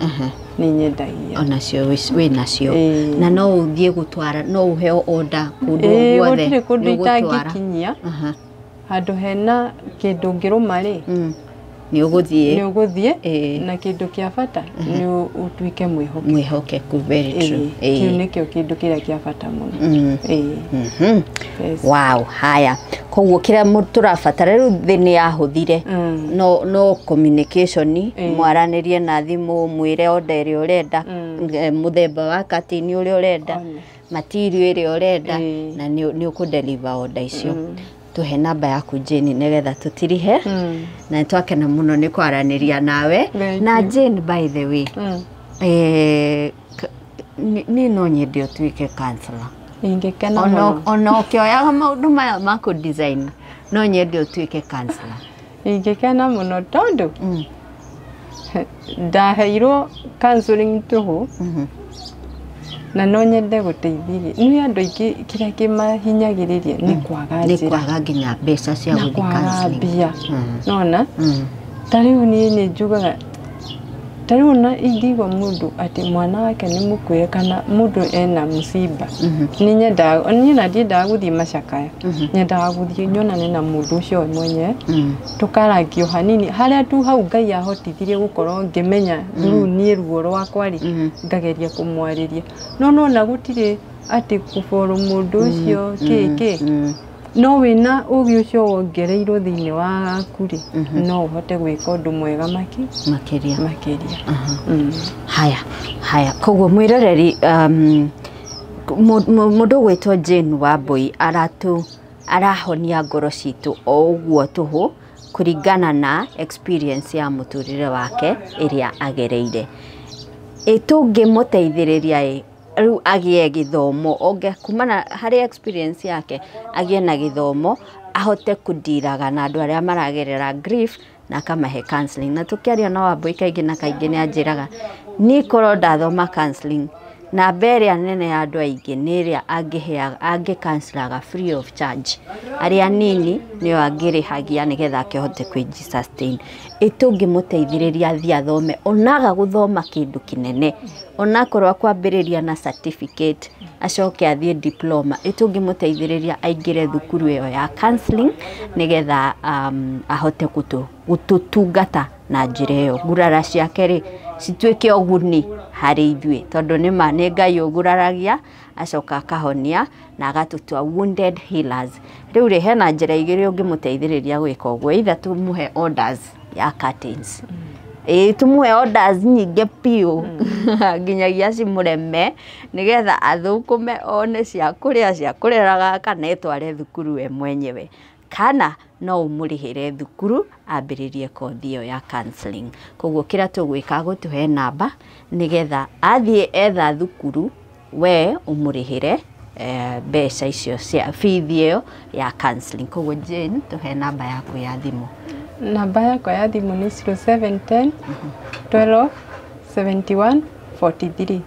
nĩ nyendagia. Onacio wĩ nacio. Ĩĩ. Na no ũthiĩ gũtwara, no ũheo order kũndũ Ĩĩ, o guothe? Gũtirĩ kũndũ Nĩ ũgũtwara? itangĩkinyia. Handũ hena kĩndũ ũngĩrũma rĩ, Nĩ ũgũthiĩ. Nĩ ũgũthiĩ. Ĩĩ. Na kĩndũ kĩa bata nĩ ũtuĩke mwĩhokeku. Mwĩhokeku, very true. Ĩĩ, kĩu nĩkĩo kĩndũ kĩrĩa kĩa bata mũno. Ĩĩ. Yes. Wow, haya, koguo kĩrĩa tũrabatara rĩu, thĩ nĩ yahũthire, no communication. Mwaranĩrie na thimũ, mwĩre order ĩrĩa ũrenda, mũthemba wa curtain ũrĩa ũrenda, One. material ĩrĩa ũrenda, na nĩ ũkũ-deliver order icio. Tũhe namba yaku, Jane, nĩgetha tũtirihe. Na nĩ twakena mũno nĩ kwaranĩria nawe. Thank Na you. Jane, by the way, niĩ no nyende ũtuĩke counselor. Ingĩkena Ona mũno. Ona ũkĩoyaga maũndũ maya ma kũ design, no nyende ũtuĩke counselor. Ingĩkena mũno tondũ ndaheirwo counseling tũhũ, na no nyende gũteithĩrĩria. Nĩ andũ aingĩ kĩrĩa kĩmahinyagĩrĩria nĩ kwaga Nĩ njĩra kwaga nginya mbeca cia na gũthiĩ kwaga counseling. mbia. Nona ta rĩu niĩ nĩ njugaga, ta rĩu ona ingĩigua mũndũ atĩ mwana wake nĩ mũkuĩre kana mũndũ ena mũciba, nĩ nyendaga, niĩ na ndiendaga gũthiĩ macakaya, nyendaga gũthiĩ nyonane na mũndũ ũcio we mwenyewe, tũkarangio hanini harĩa tu hau Ngai ahotithirie gũkorwo ngĩmenya rĩu niĩ ruo rwakwa rĩ, ngageria kũmwarĩria, no nona gũtirĩ atĩ kũboro mũndũ ũcio kĩ kĩ, no wĩna ũgĩ ũcio wongereirwo thĩinĩ waku rĩ, no ũhote gwĩka ũndũ mwega Makĩria. Makĩria. Haya haya, koguo mwĩroreri, mũndũ ũgwĩtwo Jane Wambui aratu arahonia ngoro citũ o ũguo tũhũ kũringana na experience ya mũtũrĩre wake ĩrĩa agereire. Ĩ tũngĩmũteithĩrĩria ĩ rĩu agĩe gĩthomo onge kumana harĩ experience yake, agĩe na gĩthomo, ahote kũndiraga na andũ arĩa maragerera grief na akamahe counseling. Na tũkĩaria na Wambui kaingĩ na kaingĩ nĩ anjĩraga, niĩ korwo ndathoma counseling Namba ĩrĩa nene ya andũ aingĩ nĩ ĩrĩa angĩheaga angĩkanselaga free of charge. Arĩa nini nĩo angĩrĩhagia nĩgetha akĩhote kwĩ sustain. Ĩ tũngĩmũteithĩrĩria athiĩ athome, onaga gũthoma kĩndũ kĩnene, onakorwo akwambĩrĩria na certificate acoke athiĩ diploma, ĩ tũngĩmũteithĩrĩria aingĩre thukuru ĩyo ya counseling nĩgetha ahote gũtũtungata na njĩra ĩyo, ngurara ciake rĩ cituĩke ũguni harĩ ithuĩ, tondũ nĩma nĩ Ngai ũguraragia acoka akahonia na agatũtua wounded healers. Rĩu rĩ, hena njĩra igĩrĩ ũngĩmũteithĩrĩria gwĩka ũguo. Either tũmũhe orders ya curtains, ĩĩ, tũmũhe orders nyingĩ biũ nginyagia cimũreme nĩgetha athũkũme one cia kũrĩa, cia kũrera gaka na etware thukuru we mwenyewe, kana no ũmũrĩhĩre thukuru ambĩrĩrie kothi ĩyo ya counseling. Koguo kĩrĩa tũgwĩka, gũtũhe namba nĩgetha athiĩ etha thukuru we ũmũrĩhĩre mbeca icio cia bithi ĩyo ya counseling. Koguo Jane, tũhe namba yaku ya thimũ. Namba yakwa ya thimũ nĩ 0710 12 71 43.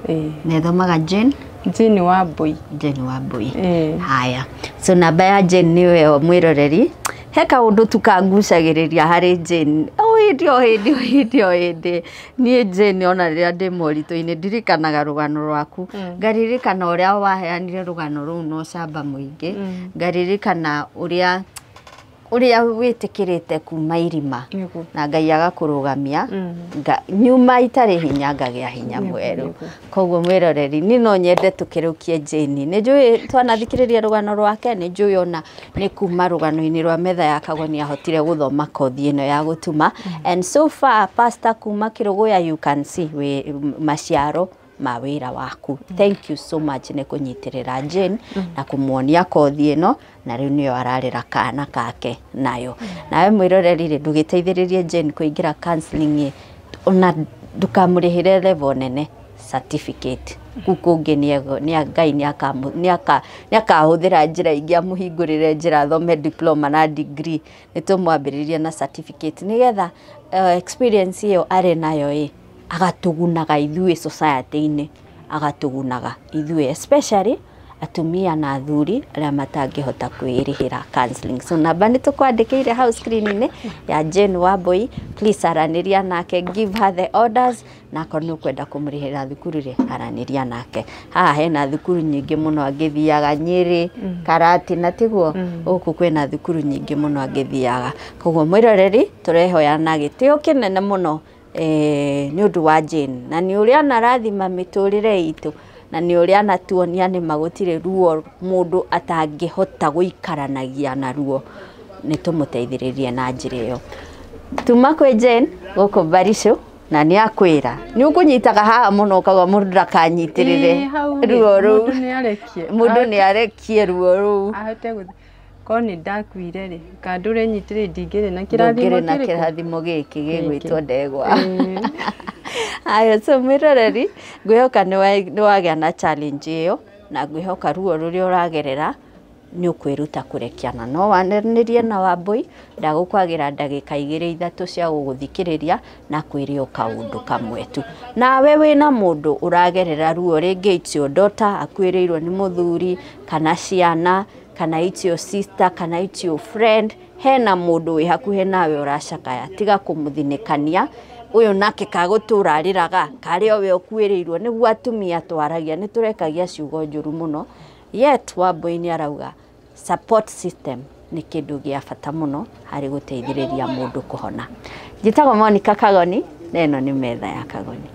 Ĩĩ. Nethomaga Jane? Jane Wambui. Jane Wambui. Ĩĩ. Haya, so namba ya Jane nĩyo. Mwĩroreri, he kaũndũ tu kangucagĩrĩria harĩ Jane o hĩndĩ o hĩndĩ o hĩndĩ o hĩndĩ. Niĩ Jane, ona rĩrĩa ndĩ moritũ-inĩ, ndirikanaga rũgano rwaku, ngaririkana ũrĩa waheanire rũgano rũu na ũcamba mũingĩ, ngaririkana ũrĩa wĩtĩkĩrĩte kuma irima na Ngai agakũrũgamia. Nyuma itarĩ hinya ngagĩa hinya mwerũ. Koguo mwĩroreri, niĩ no nyende tũkĩrũkie Jane. Nĩ njũĩ twanathikĩrĩria rũgano rwake, nĩ njũĩ ona nĩ kuma rũgano-inĩ rwa metha ya Kagoni ahotire gũthoma kothi ĩno ya gũtuma, and so far, pastor kuma Kĩrũgũya, you can see wĩ maciaro ma wĩra waku. Thank you so much nĩ kũnyitĩrĩra Jane na kũmuonia kothi ĩno, na rĩu nĩyo ararera kana kake nayo. Nawe mwĩroreri rĩ, ndũgĩteithĩrĩrie Jane kũingĩra counseling ĩ, ona ndũkamũrĩhĩre level nene, certificate kuu kũngĩ nĩ Ngai nĩ akahũthĩra njĩra ingĩ amũhingũrĩre njĩra athome diploma na degree. Nĩ tũmwambĩrĩrie na certificate nĩgetha experience ĩyo arĩ nayo ĩ agatũgunaga ithuĩ society-inĩ, agatũgunaga ithuĩ especially atumia na athuri arĩa matangĩhota kwĩrĩhĩra counseling. So namba nĩ tũkwandĩkĩire hau screen-inĩ ya Jane Wambui. Please aranĩria nake, give her the orders, na akorwo nĩ ũkwenda kũmũrĩhĩra thukuru rĩ, aranĩria nake. Haha hena thukuru nyingĩ mũno angĩthiaga, Nyĩrĩ, Karatina, tiguo gũkũ kwĩna thukuru nyingĩ mũno angĩthiaga. Koguo mwĩroreri, tũrehoya na gĩtĩo kĩnene mũno nĩ ũndũ wa Jane na nĩ ũrĩa anarathima mĩtũrĩre itũ na nĩ ũrĩa anatuonia nĩma gũtirĩ ruo mũndũ atangĩhota gũikaranagia naruo. Nĩ tũmũteithĩrĩrie na njĩra ĩyo. Tuma kwĩ Jane gũkũ Barisho na nĩ akwĩra nĩ ũkũnyitaga haha mũno ũkauga mũndũ ndakanyitĩrĩre. Ĩĩ, hau rĩ, ruo rũu. Mũndũ nĩ arekie. Mũndũ nĩ arekie ruo rũu. Ahote gũthi korwo nĩ ndakuire rĩ, kandũre nyitĩrĩ ndingĩrĩ na kĩrathimo ndũngĩrĩ na kĩrĩkũ? Kĩrathimo gĩkĩ gĩgwĩtwo ndegwa. Ĩĩ. Aya, so mwĩroreri, ngwĩhoka nĩ wagĩa na challenge ĩyo, na ngwĩhoka ruo rũrĩa ũragerera nĩ ũkwĩruta kũrekiana. No wanĩrĩrie na Wambui, ndagũkwagĩra ndagĩka igĩrĩ ithatũ cia gũgũthikĩrĩria na kwĩre o kaũndũ kamwe tu. Nawe wĩna mũndũ ũragerera ruo rĩngĩ, it's your daughter akuĩrĩirwo nĩ mũthuri, kana ciana, kana it's your sister, kana it's your friend, hena mũndũ wĩ hakuhĩ nawe ũracakaya, tiga kũmũthinĩkania ũyũ nake kagũtũra arĩraga karĩ o we ũkuĩrĩirwo. Nĩguo atumia twaragia, nĩ tũrekagia ciugo njũru mũno, yet Wambui nĩ arauga support system nĩ kĩndũ gĩa bata mũno harĩ gũteithĩrĩria mũndũ kũhona. Njĩtagwo Monica Kagoni na ĩno nĩ metha ya Kagoni.